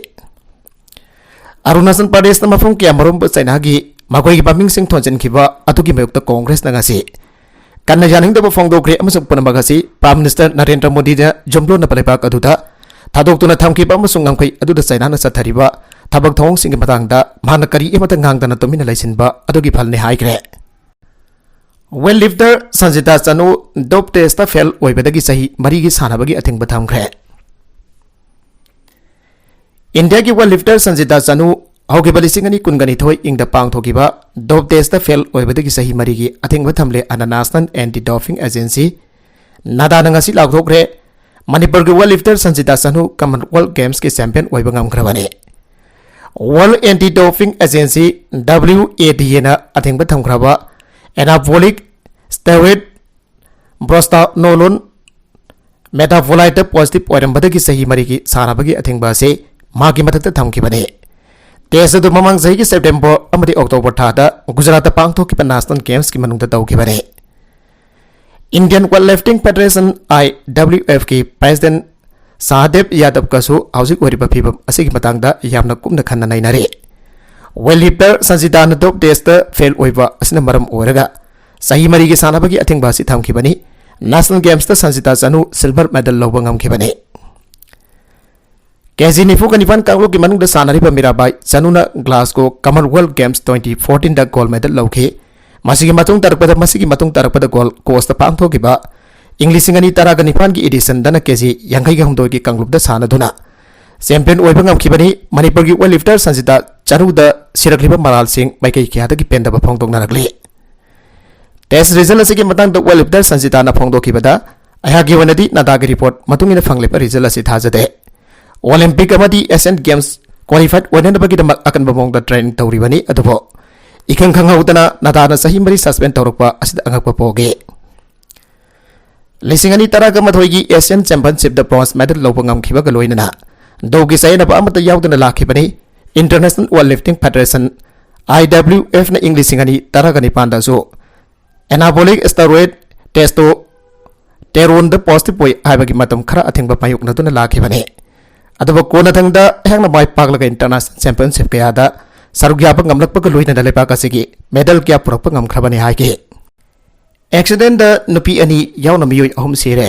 ꯑꯔꯨꯅꯥꯆꯜ ꯄ꯭ꯔꯗꯦꯁꯇ ꯃꯐꯝ ꯀꯌꯥꯃꯔꯨꯝ ꯆꯩꯅꯥꯒꯤ ꯃꯈꯣꯏꯒꯤ ꯃꯃꯤꯡꯁꯤꯡ ꯊꯣꯟꯖꯤꯟꯈꯤꯕ ꯑꯗꯨꯒꯤ ꯃꯥꯌꯣꯛꯇ ꯀꯣꯡꯒ꯭ꯔꯦꯁꯅ ꯉꯁꯤ ꯀꯟꯅ ꯌꯥꯅꯤꯡꯗꯕ ꯐꯣꯡꯗꯣꯛꯈ꯭ꯔꯦ ꯑꯃꯁꯨꯡ ꯄꯨꯝꯅꯃꯛ ꯑꯁꯤ ꯄ꯭ꯔꯥꯏꯝ ꯃꯤꯅꯤꯁꯇꯔ ꯅꯔꯦꯟꯗ꯭ꯔ ꯃꯣꯗꯤꯅ ꯌꯨꯝꯂꯣꯟꯅꯕ ꯂꯩꯕꯥꯛ ꯑꯗꯨꯗ ꯊꯥꯗꯣꯛꯇꯨꯅ ꯊꯝꯈꯤꯕ ꯑꯃꯁꯨꯡ ꯉꯝꯈꯩ ꯑꯗꯨꯗ ꯆꯩꯅꯥꯅ ꯆꯠꯊꯔꯤꯕ ꯊꯕꯛ ꯊꯧꯑꯣꯡꯁꯤꯡꯒꯤ ꯃꯇꯥꯡꯗ ꯃꯍꯥꯛꯅ ꯀꯔꯤ ꯑꯃꯠꯇ ꯉꯥꯡꯗꯅ ꯇꯨꯃꯤꯟꯅ ꯂꯩꯁꯤꯟꯕ ꯑꯗꯨꯒꯤ ꯐꯜꯅꯤ ꯍꯥꯏꯈ꯭ꯔꯦ꯫ ꯋꯦꯠ ꯂꯤꯐꯇꯔ ꯁꯟꯖꯤꯇꯥ ꯆꯅꯨ ꯗꯣꯞ ꯇꯦꯁꯇ ꯐꯦꯜ ꯑꯣꯏꯕꯗꯒꯤ ꯆꯍꯤ ꯃꯔꯤꯒꯤ ꯁꯥꯟꯅꯕꯒꯤ ꯑꯊꯤꯡꯕ ꯊꯝꯈ꯭ꯔꯦ꯫ ꯏꯟꯗꯤꯌꯥꯒꯤ ꯋꯦꯠ ꯂꯤꯐꯇꯔ ꯁꯟꯖꯤꯇꯥ ꯆꯅꯨ ꯍꯧꯈꯤꯕ ꯂꯤꯁꯤꯡ ꯑꯅꯤ ꯀꯨꯟꯒ ꯅꯤꯊꯣꯏ ꯏꯪꯗ ꯄꯥꯡꯊꯣꯛꯈꯤꯕ ꯗꯣꯞ ꯇꯦꯁꯇ ꯐꯦꯜ ꯑꯣꯏꯕꯗꯒꯤ ꯆꯍꯤ ꯃꯔꯤꯒꯤ ꯑꯊꯤꯡꯕ ꯊꯝꯂꯦ ꯑꯅ ꯅꯦꯁꯅꯦꯜ ꯑꯦꯟꯇꯤ ꯗꯣꯄꯤꯡ ꯑꯦꯖꯦꯟꯁꯤ, ꯅꯥꯗꯥꯅ ꯉꯁꯤ ꯂꯥꯎꯊꯣꯛꯈ꯭ꯔꯦ꯫ ꯃꯅꯤꯄꯨꯔꯒꯤ ꯋꯦꯠ ꯂꯤꯐꯇꯔ ꯁꯟꯖꯤꯇꯥ ꯆꯅꯨ ꯀꯃꯟꯋꯦꯜꯊ ꯒꯦꯝꯁꯀꯤ ꯆꯦꯝꯄꯤꯌꯟ ꯑꯣꯏꯕ ꯉꯝꯈ꯭ꯔꯕꯅꯤ꯫ ꯋꯥꯔꯜꯗ ꯑꯦꯟꯇꯤ ꯗꯣꯄꯤꯡ ꯑꯦꯖꯦꯟꯁꯤ, ꯗꯕ꯭ꯂꯤꯌꯨ ꯑꯦ ꯗꯤ ꯑꯦꯅ ꯑꯊꯤꯡꯕ ꯊꯝꯈ꯭ꯔꯕ ꯑꯦꯅꯥꯕꯣꯂꯤꯛ ꯁ꯭ꯇꯦꯔꯣꯏꯗ ꯕ꯭ꯔꯣꯁꯇꯥꯅꯣꯂꯣꯟ ꯃꯦꯇꯥꯕꯣꯂꯥꯏꯠꯇ ꯄꯣꯖꯤꯇꯤꯚ ꯑꯣꯏꯔꯝꯕꯗꯒꯤ ꯆꯍꯤ ꯃꯔꯤꯒꯤ ꯁꯥꯟꯅꯕꯒꯤ ꯑꯊꯤꯡꯕ ꯑꯁꯤ ꯃꯍꯥꯛꯀꯤ ꯃꯊꯛꯇ ꯊꯝꯈꯤꯕꯅꯤ꯫ ꯇꯦꯁ ꯑꯗꯨ ꯃꯃꯥꯡ ꯆꯍꯤꯒꯤ ꯁꯦꯞꯇꯦꯝꯕꯔ ꯑꯃꯗꯤ ꯑꯣꯛꯇꯣꯕꯔ ꯊꯥꯗ ꯒꯨꯖꯔꯥꯠꯇ ꯄꯥꯡꯊꯣꯛꯈꯤꯕ ꯅꯦꯁꯅꯦꯜ ꯒꯦꯝꯁꯀꯤ ꯃꯅꯨꯡꯗ ꯇꯧꯈꯤꯕꯅꯤ꯫ Indian weightlifting federation, I W ꯑꯦꯐꯀꯤ ꯄ꯭ꯔꯦꯁꯤꯗꯦꯟ ꯁꯍꯗꯦꯕ ꯌꯥꯗꯕꯀꯁꯨ ꯍꯧꯖꯤꯛ ꯑꯣꯏꯔꯤꯕ ꯐꯤꯕꯝ ꯑꯁꯤꯒꯤ ꯃꯇꯥꯡꯗ ꯌꯥꯝꯅ ꯀꯨꯞꯅ ꯈꯟꯅ ꯅꯩꯅꯔꯤ꯫ ꯋꯦꯠ ꯂꯤꯐꯇꯔ ꯁꯟꯖꯤꯇꯥꯅ ꯗꯣꯞ ꯇꯦꯁꯇ ꯐꯦꯜ ꯑꯣꯏꯕ ꯑꯁꯤꯅ ꯃꯔꯝ ꯑꯣꯏꯔꯒ ꯆꯍꯤ ꯃꯔꯤꯒꯤ ꯁꯥꯟꯅꯕꯒꯤ ꯑꯊꯤꯡꯕ ꯑꯁꯤ ꯊꯝꯈꯤꯕꯅꯤ꯫ ꯅꯦꯁꯅꯦꯜ ꯒꯦꯝꯁꯇ ꯁꯟꯖꯤꯇꯥ ꯆꯅꯨ ꯁꯤꯜꯚꯔ ꯃꯦꯗꯜ ꯂꯧꯕ ꯉꯝꯈꯤꯕꯅꯤ꯫ ꯀꯦꯖꯤ ꯅꯤꯐꯨꯒ ꯅꯤꯄꯥꯟ ꯀꯥꯡꯂꯨꯞꯀꯤ ꯃꯅꯨꯡꯗ ꯁꯥꯟꯅꯔꯤꯕ ꯃꯤꯔꯥꯕꯥꯏ ꯆꯅꯨꯅ ꯒ꯭ꯂꯥꯁꯒꯣ ꯀꯃꯟꯋꯦꯜꯊ ꯒꯦꯝꯁ ꯇ꯭ꯋꯦꯟꯇꯤ ꯐꯣꯔꯇꯤꯟꯗ ꯒꯣꯜ ꯃꯦꯗꯜ ꯂꯧꯈꯤ꯫ ꯃꯁꯤꯒꯤ ꯃꯇꯨꯡ ꯇꯥꯔꯛꯄꯗ, ꯃꯁꯤꯒꯤ ꯃꯇꯨꯡ ꯇꯥꯔꯛꯄꯗ ꯒꯣꯜ ꯀꯣꯁꯇ ꯄꯥꯡꯊꯣꯛꯈꯤꯕ ꯏꯪ ꯂꯤꯁꯤꯡ ꯑꯅꯤ ꯇꯔꯥꯒ ꯅꯤꯄꯥꯟꯒꯤ ꯏꯗꯤꯁꯟꯗꯅ ꯀꯦꯖꯤ ꯌꯥꯡꯈꯩꯒ ꯍꯨꯝꯗꯣꯏꯒꯤ ꯀꯥꯡꯂꯨꯞꯇ ꯁꯥꯟꯅꯗꯨꯅ ꯆꯦꯝꯄꯤꯌꯟ ꯑꯣꯏꯕ ꯉꯝꯈꯤꯕꯅꯤ꯫ ꯃꯅꯤꯄꯨꯔꯒꯤ ꯋꯦꯠ ꯂꯤꯐꯇꯔ ꯁꯟꯖꯤꯇꯥ ꯆꯅꯨꯗ ꯁꯤꯔꯛꯂꯤꯕ ꯃꯔꯥꯜꯁꯤꯡ ꯃꯥꯏꯀꯩ ꯀꯌꯥꯗꯒꯤ ꯄꯦꯟꯗꯕ ꯐꯣꯡꯗꯣꯛꯅꯔꯛꯂꯤ꯫ ꯇꯦꯁ ꯔꯤꯖꯜ ꯑꯁꯤꯒꯤ ꯃꯇꯥꯡꯗ ꯋꯦꯠ ꯂꯤꯐꯇꯔ ꯁꯟꯖꯤꯇꯥꯅ ꯐꯣꯡꯗꯣꯛꯈꯤꯕꯗ, ꯑꯩꯍꯥꯛꯀꯤ ꯑꯣꯏꯅꯗꯤ ꯅꯥꯗꯥꯒꯤ ꯔꯤꯄꯣꯔꯠ ꯃꯇꯨꯡ ꯏꯟꯅ ꯐꯪꯂꯤꯕ ꯔꯤꯖꯜ ꯑꯁꯤ ꯊꯥꯖꯗꯦ꯫ ꯑꯣꯂꯤꯝꯄꯤꯛ ꯑꯃꯗꯤ ꯑꯦꯁꯤꯌꯥꯟ ꯒꯦꯝꯁ ꯀ꯭ꯋꯥꯂꯤꯐꯥꯏꯗ ꯑꯣꯏꯅꯅꯕꯒꯤꯗꯃꯛ ꯑꯀꯟꯕ ꯃꯑꯣꯡꯗ ꯇ꯭ꯔꯦꯅꯤꯡ ꯇꯧꯔꯤꯕꯅꯤ, ꯑꯗꯨꯕꯨ ꯏꯈꯪ ꯈꯪꯍꯧꯗꯅ ꯅꯥꯗꯥꯅ ꯆꯍꯤ ꯃꯔꯤ ꯁꯁꯄꯦꯟ ꯇꯧꯔꯛꯄ ꯑꯁꯤꯗ ꯑꯉꯛꯄ ꯄꯣꯛꯏ꯫ ꯂꯤꯁꯤꯡ ꯑꯅꯤ ꯇꯔꯥꯒ ꯃꯥꯊꯣꯏꯒꯤ ꯑꯦꯁꯤꯌꯥꯟ ꯆꯦꯝꯄꯤꯌꯟꯁꯤꯞꯇ ꯕ꯭ꯔꯣꯟꯖ ꯃꯦꯗꯜ ꯂꯧꯕ ꯉꯝꯈꯤꯕꯒ ꯂꯣꯏꯅꯅ ꯗꯣꯞꯀꯤ ꯆꯌꯦꯠꯅꯕ ꯑꯃꯠꯇ ꯌꯥꯎꯗꯅ ꯂꯥꯛꯈꯤꯕꯅꯤ꯫ International weight lifting federation, I ꯗꯕ꯭ꯂꯤꯌꯨ ꯑꯦꯐꯅ ꯏꯪ ꯂꯤꯁꯤꯡ ꯑꯅꯤ ꯇꯔꯥꯒ ꯅꯤꯄꯥꯟꯗꯁꯨ ꯑꯦꯅꯥꯕꯣꯂꯤꯛ ꯁ꯭ꯇꯦꯔꯣꯏꯗ ꯇꯦꯁꯇꯣꯁꯇꯦꯔꯣꯟꯗ ꯄꯣꯖꯤꯇꯤꯚ ꯑꯣꯏ ꯍꯥꯏꯕꯒꯤ ꯃꯇꯝ ꯈꯔ ꯑꯊꯤꯡꯕ ꯃꯥꯌꯣꯛꯅꯗꯨꯅ ꯂꯥꯛꯈꯤꯕꯅꯤ꯫ ꯑꯗꯨꯕꯨ ꯀꯣꯟꯅꯊꯪꯗ ꯑꯩꯍꯥꯛꯅ ꯃꯥꯏ ꯄꯥꯛꯂꯒ ꯏꯟꯇꯔꯅꯦꯁꯅꯦꯜ ꯆꯦꯝꯄꯤꯌꯟꯁꯤꯞ ꯀꯌꯥꯗ ꯁꯔꯨꯛ ꯌꯥꯕ ꯉꯝꯂꯛꯄꯒ ꯂꯣꯏꯅꯅ ꯂꯩꯕꯥꯛ ꯑꯁꯤꯒꯤ ꯃꯦꯗꯜ ꯀꯌꯥ ꯄꯨꯔꯛꯄ ꯉꯝꯈ꯭ꯔꯕꯅꯤ ꯍꯥꯏꯈꯤ꯫ ꯑꯦꯛꯁꯤꯗꯦꯟꯗ ꯅꯨꯄꯤ ꯑꯅꯤ ꯌꯥꯎꯅ ꯃꯤꯑꯣꯏ ꯑꯍꯨꯝ ꯁꯤꯔꯦ꯫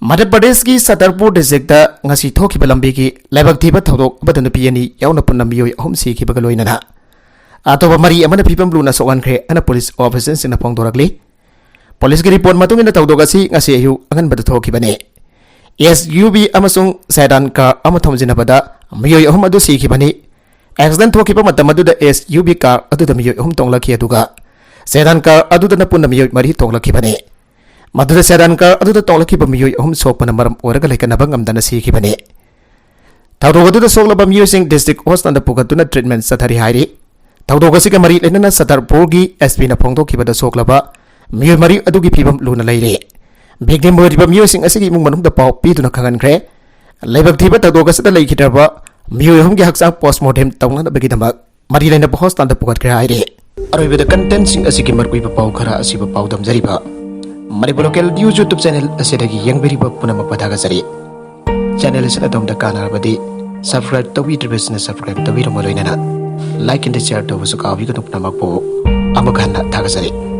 ꯃꯙ꯭ꯌ ꯄ꯭ꯔꯗꯦꯁꯀꯤ ꯁꯇꯔꯄꯨꯔ ꯗꯤꯁꯇ꯭ꯔꯤꯛꯇ ꯉꯁꯤ ꯊꯣꯛꯈꯤꯕ ꯂꯝꯕꯤꯒꯤ ꯂꯥꯏꯕꯛ ꯊꯤꯕ ꯊꯧꯗꯣꯛ ꯑꯃꯗ ꯅꯨꯄꯤ ꯑꯅꯤ ꯌꯥꯎꯅ ꯄꯨꯟꯅ ꯃꯤꯑꯣꯏ ꯑꯍꯨꯝ ꯁꯤꯈꯤꯕꯒ ꯂꯣꯏꯅꯅ ꯑꯇꯣꯞꯄ ꯃꯔꯤ ꯑꯃꯅ ꯐꯤꯕꯝ ꯂꯨꯅ ꯁꯣꯛꯍꯟꯈ꯭ꯔꯦ ꯍꯥꯏꯅ ꯄꯨꯂꯤꯁ ꯑꯣꯐꯤꯁꯤꯌꯦꯜꯁꯤꯡꯅ ꯐꯣꯡꯗꯣꯔꯛꯂꯤ꯫ ꯄꯨꯂꯤꯁꯀꯤ ꯔꯤꯄꯣꯔꯠ ꯃꯇꯨꯡ ꯏꯟꯅ ꯊꯧꯗꯣꯛ ꯑꯁꯤ ꯉꯁꯤ ꯑꯌꯨꯛ ꯑꯉꯟꯕꯗ ꯊꯣꯛꯈꯤꯕꯅꯤ꯫ ꯑꯦꯁ ꯌꯨ ꯚꯤ ꯑꯃꯁꯨꯡ ꯁꯦꯗꯥꯟ ꯀꯥꯔ ꯑꯃ ꯊꯣꯝꯖꯤꯟꯅꯕꯗ ꯃꯤꯑꯣꯏ ꯑꯍꯨꯝ ꯑꯗꯨ ꯁꯤꯈꯤꯕꯅꯤ꯫ ꯑꯦꯛꯁꯤꯗꯦꯟ ꯊꯣꯛꯈꯤꯕ ꯃꯇꯝ ꯑꯗꯨꯗ ꯑꯦꯁ ꯌꯨ ꯚꯤ ꯀꯥꯔ ꯑꯗꯨꯗ ꯃꯤꯑꯣꯏ ꯑꯍꯨꯝ ꯇꯣꯡꯂꯛꯈꯤ, ꯑꯗꯨꯒ ꯁꯦꯗꯥꯟ ꯀꯥꯔ ꯑꯗꯨꯗꯅ ꯄꯨꯟꯅ ꯃꯤꯑꯣꯏ ꯃꯔꯤ ꯇꯣꯡꯂꯛꯈꯤꯕꯅꯤ꯫ ꯃꯗꯨꯗ ꯁꯦꯗꯥꯟ ꯀꯥꯔ ꯑꯗꯨꯗ ꯇꯣꯡꯂꯛꯈꯤꯕ ꯃꯤꯑꯣꯏ ꯑꯍꯨꯝ ꯁꯣꯛꯄꯅ ꯃꯔꯝ ꯑꯣꯏꯔꯒ ꯂꯩꯈꯠꯅꯕ ꯉꯝꯗꯅ ꯁꯤꯈꯤꯕꯅꯤ꯫ ꯊꯧꯗꯣꯛ ꯑꯗꯨꯗ ꯁꯣꯛꯂꯕ ꯃꯤꯑꯣꯏꯁꯤꯡ ꯗꯤꯁꯇ꯭ꯔꯤꯛ ꯍꯣꯁꯄꯤꯇꯥꯜꯗ ꯄꯨꯈꯠꯇꯨꯅ ꯇ꯭ꯔꯤꯠꯃꯦꯟ ꯆꯠꯊꯔꯤ ꯍꯥꯏꯔꯤ꯫ ꯊꯧꯗꯣꯛ ꯑꯁꯤꯒ ꯃꯔꯤ ꯂꯩꯅꯅ ꯁꯇꯔꯄꯨꯔꯒꯤ ꯑꯦꯁ ꯄꯤꯅ ꯐꯣꯡꯗꯣꯛꯈꯤꯕꯗ ꯁꯣꯛꯂꯕ ꯃꯤꯑꯣꯏ ꯃꯔꯤ ꯑꯗꯨꯒꯤ ꯐꯤꯕꯝ ꯂꯨꯅ ꯂꯩꯔꯤ꯫ ꯚꯤꯛꯇꯤꯝ ꯑꯣꯏꯔꯤꯕ ꯃꯤꯑꯣꯏꯁꯤꯡ ꯑꯁꯤꯒꯤ ꯏꯃꯨꯡ ꯃꯅꯨꯡꯗ ꯄꯥꯎ ꯄꯤꯗꯨꯅ ꯈꯪꯍꯟꯈ꯭ꯔꯦ꯫ ꯂꯥꯏꯕꯛ ꯊꯤꯕ ꯊꯧꯗꯣꯛ ꯑꯁꯤꯗ ꯂꯩꯈꯤꯗ꯭ꯔꯕ ꯃꯤꯑꯣꯏ ꯑꯍꯨꯝꯒꯤ ꯍꯛꯆꯥꯡ ꯄꯣꯁꯃꯣꯔꯇꯦꯝ ꯇꯧꯅꯅꯕꯒꯤꯗꯃꯛ ꯃꯔꯤ ꯂꯩꯅꯕ ꯍꯣꯁꯄꯤꯇꯥꯜꯗ ꯄꯨꯈꯠꯈ꯭ꯔꯦ ꯍꯥꯏꯔꯤ꯫ ꯑꯔꯣꯏꯕꯗ ꯀꯟꯇꯦꯟꯁꯤꯡ ꯑꯁꯤꯒꯤ ꯃꯔꯨꯑꯣꯏꯕ ꯄꯥꯎ ꯈꯔ ꯑꯁꯤꯕꯨ ꯄꯥꯎꯗꯝꯖꯔꯤꯕ Manipur local news YouTube channel ꯑꯁꯤꯗꯒꯤ ꯌꯦꯡꯕꯤꯔꯤꯕ ꯄꯨꯝꯅꯃꯛꯄꯨ ꯊꯥꯒꯠꯆꯔꯤ꯫ ꯆꯦꯅꯦꯜ ꯑꯁꯤꯅ ꯑꯗꯣꯝꯗ ꯀꯥꯟꯅꯔꯕꯗꯤ ꯁꯕꯁꯀ꯭ꯔꯥꯏꯕ ꯇꯧꯕꯤꯗ꯭ꯔꯤꯕꯁꯤꯡꯅ ꯁꯕꯁꯀ꯭ꯔꯥꯏꯕ ꯇꯧꯕꯤꯔꯝꯕ ꯂꯣꯏꯅꯅ ꯂꯥꯏꯛ ꯑꯦꯟ ꯁꯤꯌꯔ ꯇꯧꯕꯁꯨ ꯀꯥꯎꯕꯤꯒꯅꯨ꯫ ꯄꯨꯝꯅꯃꯛꯄꯨ ꯑꯃꯨꯛ ꯍꯟꯅ ꯊꯥꯒꯠꯆꯔꯤ꯫